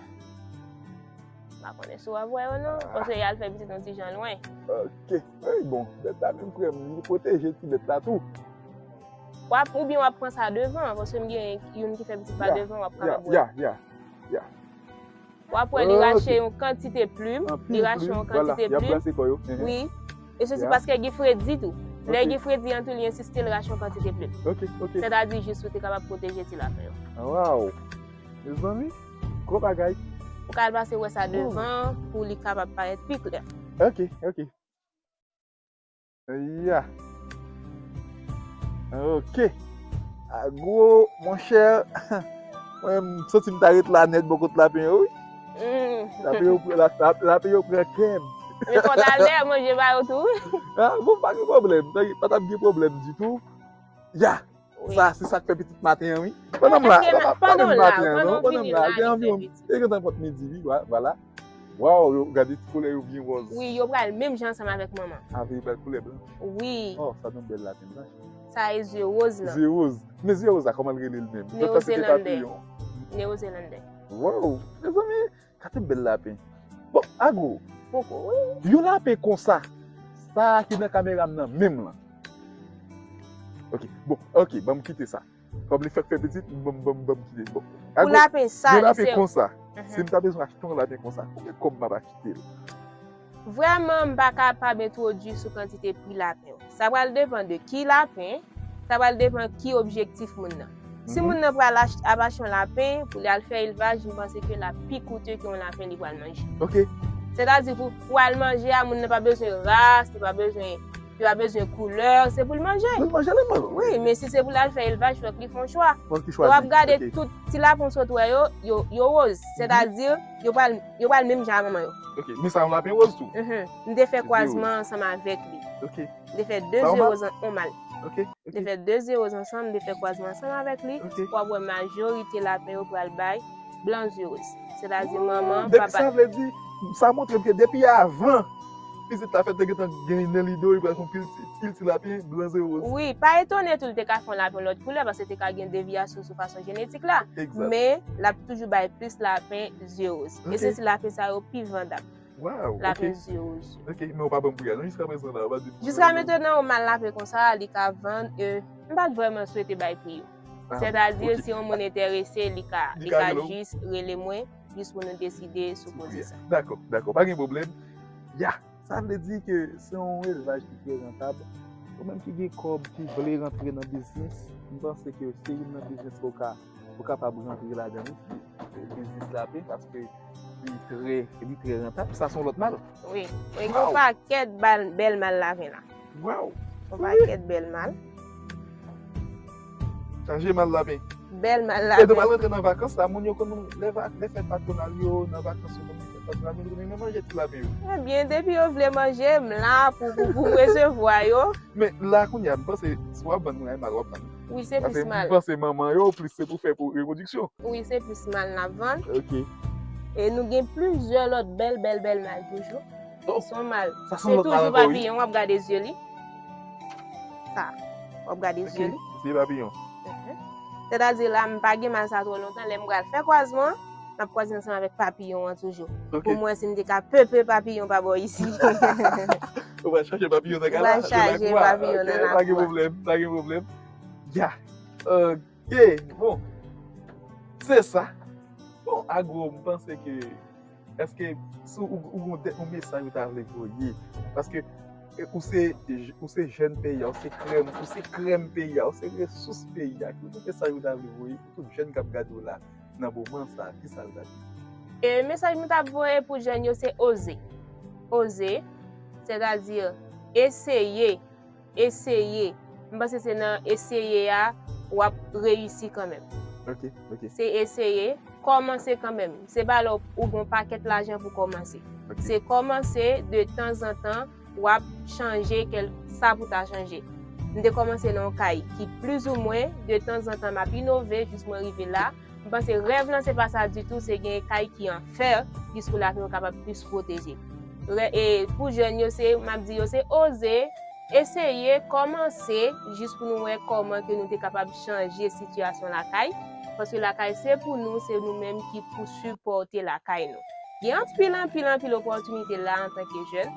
M pa konnen si w ap wè yo non. Paske y al fè pitit yon ti jan lwen. Ok. Ey, bon, bèt la menm frè m, li pwoteje ti bèt la tou. W ap, oubyen w ap pran sa devan, paske m gen youn ki fè pitit pa devan, w ap kapab wè. Ya, ya, ya. W ap wè li rache yon kantite plim, li rache yon kantite plim. Wi. E se paske gen fredi tou. Lè gen fredi an tou, li ensiste, li rache yon kantite plim. Sètadi jis pou te kapab pwoteje ti lapen yo. Waw! Mezanmi, gwo bagay. Ou ka al pase wè sa devan pou li kapab parèt pi klè. Ok, ok. Ya. Ok. Agwo, monchè. Mwen, m santi m ta ret la nèt bò kot lapen yo, wi. Lapen yo pran, la, la, lapen yo pran kè m. Men fò talè, manje ba yo tou. Ah, bon, pa gen pwoblèm. Pa t ap gen pwoblèm ditou. Ya. Sa, se sa k fè pitit maten an, wi. Pandan m la, pandan m la, pandan m la, gen anviwon, e gen tan pòt midi, wi, vwala. Waw, yo, gade ti koulè yo byen wòz. Wi, yo pral menm jan ansanm avèk manman. Avè yo pral koulè blan. Wi. Oh, sa donk bèl lapen blanch. Sa e zye wòz lan. Zye wòz. Men zye wòz la, kòman l rele l menm? Lòt la se te papiyon. Neozelandè. Waw, mezanmi, gade bèl lapen. Bon, Agwo. Poko, wi. Yon lapen konsa, sa ki nan kamera m nan menm lan. Ok, bon, ok, ban m kite sa. Kòm li fèk fè pitit, ban m, ban m, ban m kite. Bon. Pou lapen sa, yon lapen konsa. Si m ta bezwen achte yon lapen konsa, konbyen kòb m ap achte l? Vrèman, m pa kapab entwodui sou kantite pri lapen yo. Sa pral depann de ki lapen, sa pral depann ki objektif moun nan. Si moun nan pral ach-, ap achte yon lapen pou li al fè elvaj, m panse ke l ap pi koute ke yon lapen li pral manje. Ok. Sètadi pou, pou al manje a, moun nan pa bezwen ras, li pa bezwen Li pa bezwen koulè, se pou l manje. Pou l manje li menm. Wi, men si se pou l al fè elvaj, fòk li fè yon chwa. Fòk li chwazi. W ap gade tout ti lapen w sot wè yo, yo, yo woz. Sètadi, yo pral, yo pral menm jan a manman yo. Ok, men sa yon lapen woz tou. Mhm. M te fè kwazman ansanm avèk li. Ok. M te fè de zewo, yon mal. Ok. M te fè de zewo ansanm, m te fè kwazman ansanm avèk li. Ok. W ap wè majorite lapen yo pral bay blan zewo. Sètadi manman, papa. Sa vle di, sa montre m ke depi avan pitit la fèt, te gentan gen nan lide w, li pral fè yon pil ti, pil ti lapen blan zewo. Wi, pa etone tou, li te ka fè yon lapen lòt koulè, paske te ka gen devyasyon sou fason jenetik la. Egzak. Men, l ap toujou bay plis lapen zewo. E se ti lapen sa yo pi vandab. Waw, ok. Lapen zewo. Ok, men ou pa ban m pri a, non, jiska prezan la, ou pa di m. Jiska mentenan, yon mal lapen konsa, li ka vann, e, m pa t vrèman swete bay pri yo. Ah, sètadi, ok. Si yon moun enterese, li ka, li ka jis rele mwen, jis pou nou deside sou koze sa. Dakò, dakò, pa gen pwoblèm. Ya, sa vle di ke se yon elvaj ki trè rantab. Ou menm ki gen kòb, ki vle rantre nan biznis, m panse ke se youn nan biznis ke w ka ou kapab rantre ladan wi, biznis lapen, paske li trè, li trè rantab. Sa se yon lòt mal. Wi, wi, gen yon pakèt bal, bèl mal lapen la. Waw! Yon pakèt bèl mal. Chaje mal lapen. Bèl mal lapen. E nou pral rantre nan vakans la, moun yo konn lè va-, lè fèt patwonal yo, nan vakans yo konn fèt patwonal, moun yo konn renmen manje ti lapen yo. Ebyen, depi yo vle manje, m la pou, pou, pou m resevwa yo. Men la kounye a, m panse, si w ap vann kounye a, e mal w ap vann. Wi, se plis mal. Paske m panse manman yo, plis se pou fè pou repwodiksyon. Wi, se plis mal n ap vann. Ok. E nou gen plizyè lòt bèl, bèl, bèl mal toujou. Oh, se yon mal. Sa se yon lòt mal ankò, wi. Se toujou papiyon, w ap gade zye li. Sa, w ap gade zye li. Ok, zye papiyon. Mhm. Sètadi la, m pa gen mal sa twò lontan, lè m pral fè kwazman, m ap kwaze ansanm avèk papiyon an toujou. Ok. Pou m wè si m te ka pepe papiyon pa bò isi. Ou pral chache papiyon nan kay la, nan lakou a. Ou pral chache papiyon nan lakou a. Ok, pa gen pwoblèm, pa gen pwoblèm. Ya. Ok, bon. Se sa. Bon, Agro, m panse ke, èske si ou, ou, ou gen yon mesaj ou ta vle voye? Paske, e, ou se, ou se jèn peyi a, ou se krèm, ou se krèm peyi a, ou se resous peyi a. Ki mesaj ou ta vle voye pou tout jèn k ap gade w la nan moman sa a? Ki sa l ta di? E mesaj mwen t ap voye pou jèn yo se oze. Oze, sètadi eseye, eseye. M panse se nan eseye a w ap reyisi kanmenm. Ok, ok. Se eseye, kòmanse kanmenm. Se pa lè w gen yon pakèt lajan pou kòmanse. Ok. Se kòmanse de tanzantan, w ap chanje kèl, sa pou ta chanje. M te kòmanse nan yon kay ki plizoumwen, de tanzantan m ap inove jis mwen rive la. M panse rèv lan se pa sa ditou, se gen kay ki an fè, jis pou lapen yo kapab plis pwoteje. Rè-, e pou jèn yo, se, m ap di yo, se oze, eseye, kòmanse, jis pou nou wè kòman ke nou te kapab chanje sitiyasyon lakay. Paske lakay se pou nou, se nou menm ki pou sipòte lakay nou. Gen anpil, anpil, anpil opòtinite la antanke jèn.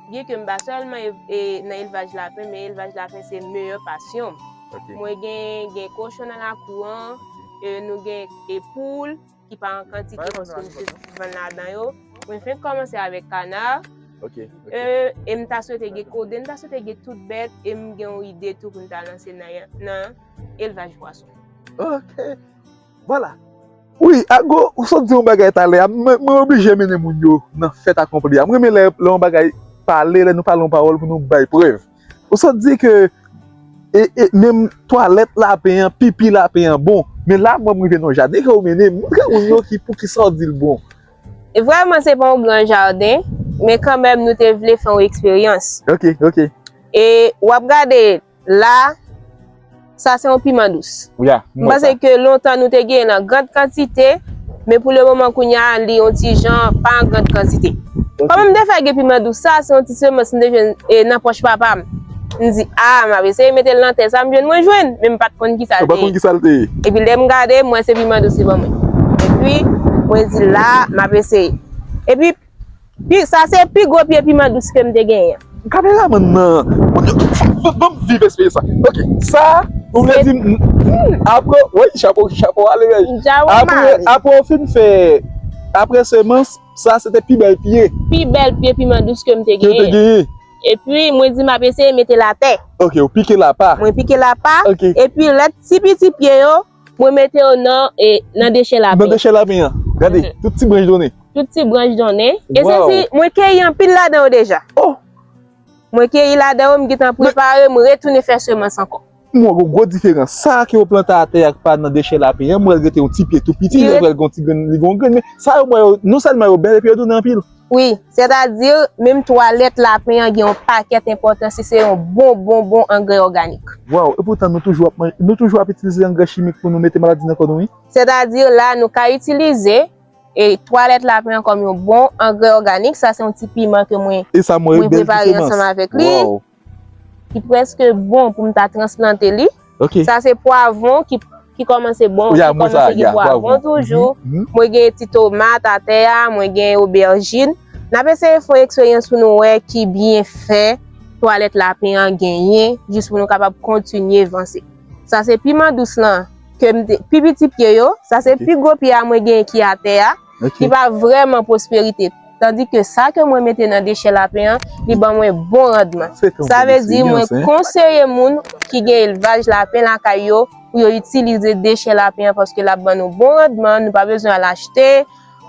Byen ke m pa sèlman e, e, nan elvaj lapen, men elvaj lapen se meyè pasyon m. Ok. Mwen gen, gen kochon nan lakou an, ok, e, nou gen, e, poul ki pa an kantite paske nou sot vann ladan yo. Mwen fenk kòmanse avèk kana. Ok, ok. E, e m ta swete gen koden, m ta swete gen tout bèt, e m gen yon ide tou pou m ta lanse nan, nan elvaj pwason. Ok. Vwala. Wi, Ago, ou sot di yon bagay talè a, mwen, mwen oblije mennen moun yo nan fèt akonpli a. Mwen renmen lè, lè yon bagay pale, lè nou pale yon pawòl pou nou bay prèv. Ou sot di ke, e, e, menm twalèt lapen an, pipi lapen an bon. Men la, mwen, m rive nan jaden ke ou mennen m, montre moun yo ki, poukisa w di l bon. E vrèman, se pa yon gran jaden, men kanmenm, nou te vle fè yon eksperyans. Ok, ok. E w ap gade, la, sa se yon piman dous. Ya, m wè sa. M panse ke lontan nou te genyen l an gran kantite, men pou le moman kounye a, li yon ti jan pa an gran kantite. Ok. Kòman m te fè gen piman dous sa, se yon ti semans m te jwenn, e, nan pòch papa m. M di, a, m ap eseye mete l nan tè sa, m jwenn mwen jwenn, men m pa t konn ki sa l te ye. Ou pa t konn ki sa l te ye. Epi lè m gade, m wè se piman dous li ban mwen. Epi, mwen di, la, m ap eseye. Epi, Pi, sa se pi gwo pye piman dous ke m te genyen. Kameramann nan, ban m viv eksperyans sa. Ok, sa, ou vle di, m, m, apre, wi, chapo, chapo ale, wi. Apre, apre w fin fè, apre semans, sa se te pi bèl pye. Pi bèl pye piman dous ke m te genyen. Ke w te genyen. Epi, mwen di m ap eseye mete l atè. Ok, ou pike l apa. Mwen pike l apa. Ok. Epi, lòt ti piti pye yo, mwen mete yo nan, e, nan dechè lapen. Nan dechè lapen an. Gade, tout ti branch donnen. Tout ti branch donnen. E se ti, mwen keyi anpil ladan yo deja. Oh! Mwen keyi ladan yo, m gentan prepare, m retounen fè semans ankò. M wè yon gwo diferans. Sa ke yo plante atè a k pa nan dechè lapen an, m wè l rete yon ti pye tou piti, lè l pral gen yon ti grenn, li gen yon grenn. Men sa yo m wè yo, non sèlman yo bèl, epi yo donnen anpil. Wi, sètadi, menm twalèt lapen an gen yon pakèt enpòtans, si se yon bon, bon, bon angrè òganik. Waw, epoutan nou toujou ap manje, nou toujou ap itilize angrè chimik pou nou mete maladi nan kò nou, wi. Sètadi, la, nou ka itilize e twalèt lapen an kòm yon bon angrè òganik. Sa se yon ti piman ke mwen, mwen prepare ansanm avèk li. Ki prèske bon pou m ta transplante li. Sa se pwavwon ki, ki kòmanse bon, ki kòmanse gen pwavwon toujou. Mwen gen ti tomat atè a, mwen gen obèjin. N ap eseye fè yon eksperyans pou nou wè ki byenfè twalèt lapen an genyen, jis pou nou kapab kontinye vanse. Sa se piman dous lan, ke m te, pi piti pye yo, sa se pi gwo pye a mwen genyen ki atè a, ki ba vrèman pwosperite. Tandike sa ke mwen mete nan dechè lapen an, li ban mwen bon randman. Sa vle di mwen konseye moun ki gen elvaj lapen lakay yo pou yo itilize dechè lapen an, paske l ap ban nou bon randman, nou pa bezwen al achte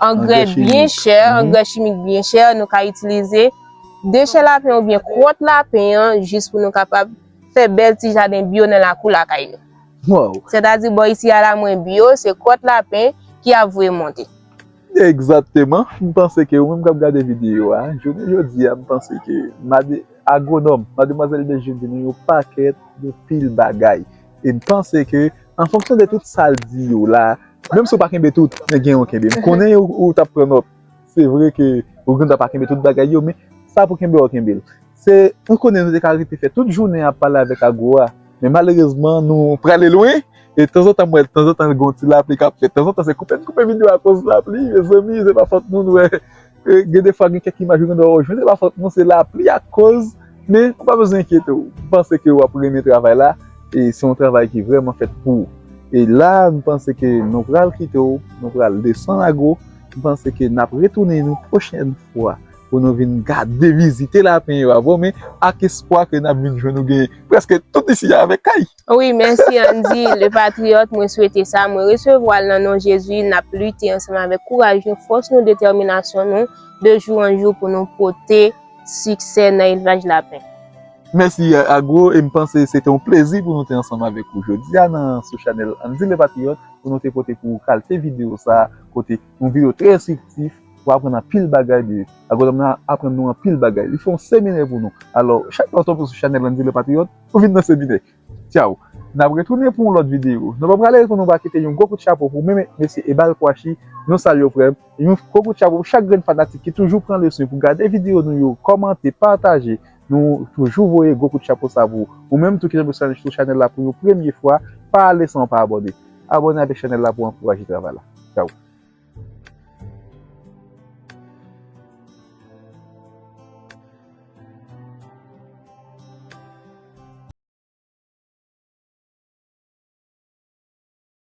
angrè byen chè, angrè chimik byen chè, nou ka itilize dechè lapen oubyen kwòt lapen an jis pou nou kapab fè bèl ti jaden byo nan lakou lakay nou. Sètadi bò isi a la mwen byo, se kwòt lapen ki ap voye monte. Egzakteman. M panse ke ou menm k ap gade videyo a, jounen jodi a, m panse ke made-, agwonòm, mademwazèl Bejil di nou yon pakèt de pil bagay. E m panse ke, an fonksyon de tout sa l di yo la, menm si w pa kenbe tout, men gen yon kenbe. M konnen ou, ou t ap pran nòt. Se vre ke ou gentan pa kenbe tout bagay yo, men sa pou kenbe w kenbe l. Se, ou konnen nou te ka rete fè tout jounen ap pale avèk Agwo a, men malerezman nou prale lwen, e tanzantan m wè, tanzantan gen yon ti lapli k ap fèt, tanzantan se koupe n koupe videyo akoz lapli, mezanmi, se pa fòt nou, nou wè, e, gen defwa gen kèk imaj ou gen dwa jwenn, se pa fòt nou, se lapli akoz, men ou pa bezwen enkyete w, m panse ke w ap renmen travay la, e se yon travay ki vrèman fèt pou ou. E la, m panse ke nou pral kite w, nou pral desann Agwo, m panse ke n ap retounen yon pwochèn fwa pou nou vin gade, vizite lapen yo avè w, men ak espwa ke n ap vin jwenn ou gen prèske tout isi a avèk kay. Wi, mèsi Andy, le patriyòt, mwen swete sa, mwen resevwa l nan non Jezi, n ap lite ansanm avèk kouraj nou, fòs nou, detèminasyon nou, de jou an jou pou nou pote siksè nan elvaj lapen. Mèsi, Agwo, e m panse se te yon plezi pou nou te ansanm avèk ou jodi a nan, sou chanèl Andy le Patriyòt, pou nou te pote pou ou kalite videyo sa, kote yon videyo trè enstriktif, ou aprann anpil bagay de, agwonòm nan aprann nou anpil bagay. Li fè yon seminè pou nou. Alò, chak fwa w tonbe sou chanèl Andy le Patriyòt, ou vin nan seminè. Tchaw. N ap retounen pou yon lòt videyo. Nou pa prale pou nou pa kite yon gwo kout chapo pou men mesye Ebal Kwashi. Nou salye w, frè m. Yon gwo kout chapo pou chak grenn fanatik ki toujou pran le swen pou gade videyo nou yo, kòmante, pataje. Nou toujou voye gwo kout chapo sa pou ou. Ou menm tou ki tonbe sou chanèl la pou yon premye fwa, pa ale san w pa abòne. Abòne avèk chanèl la pou ankouraje travay la. Tchaw.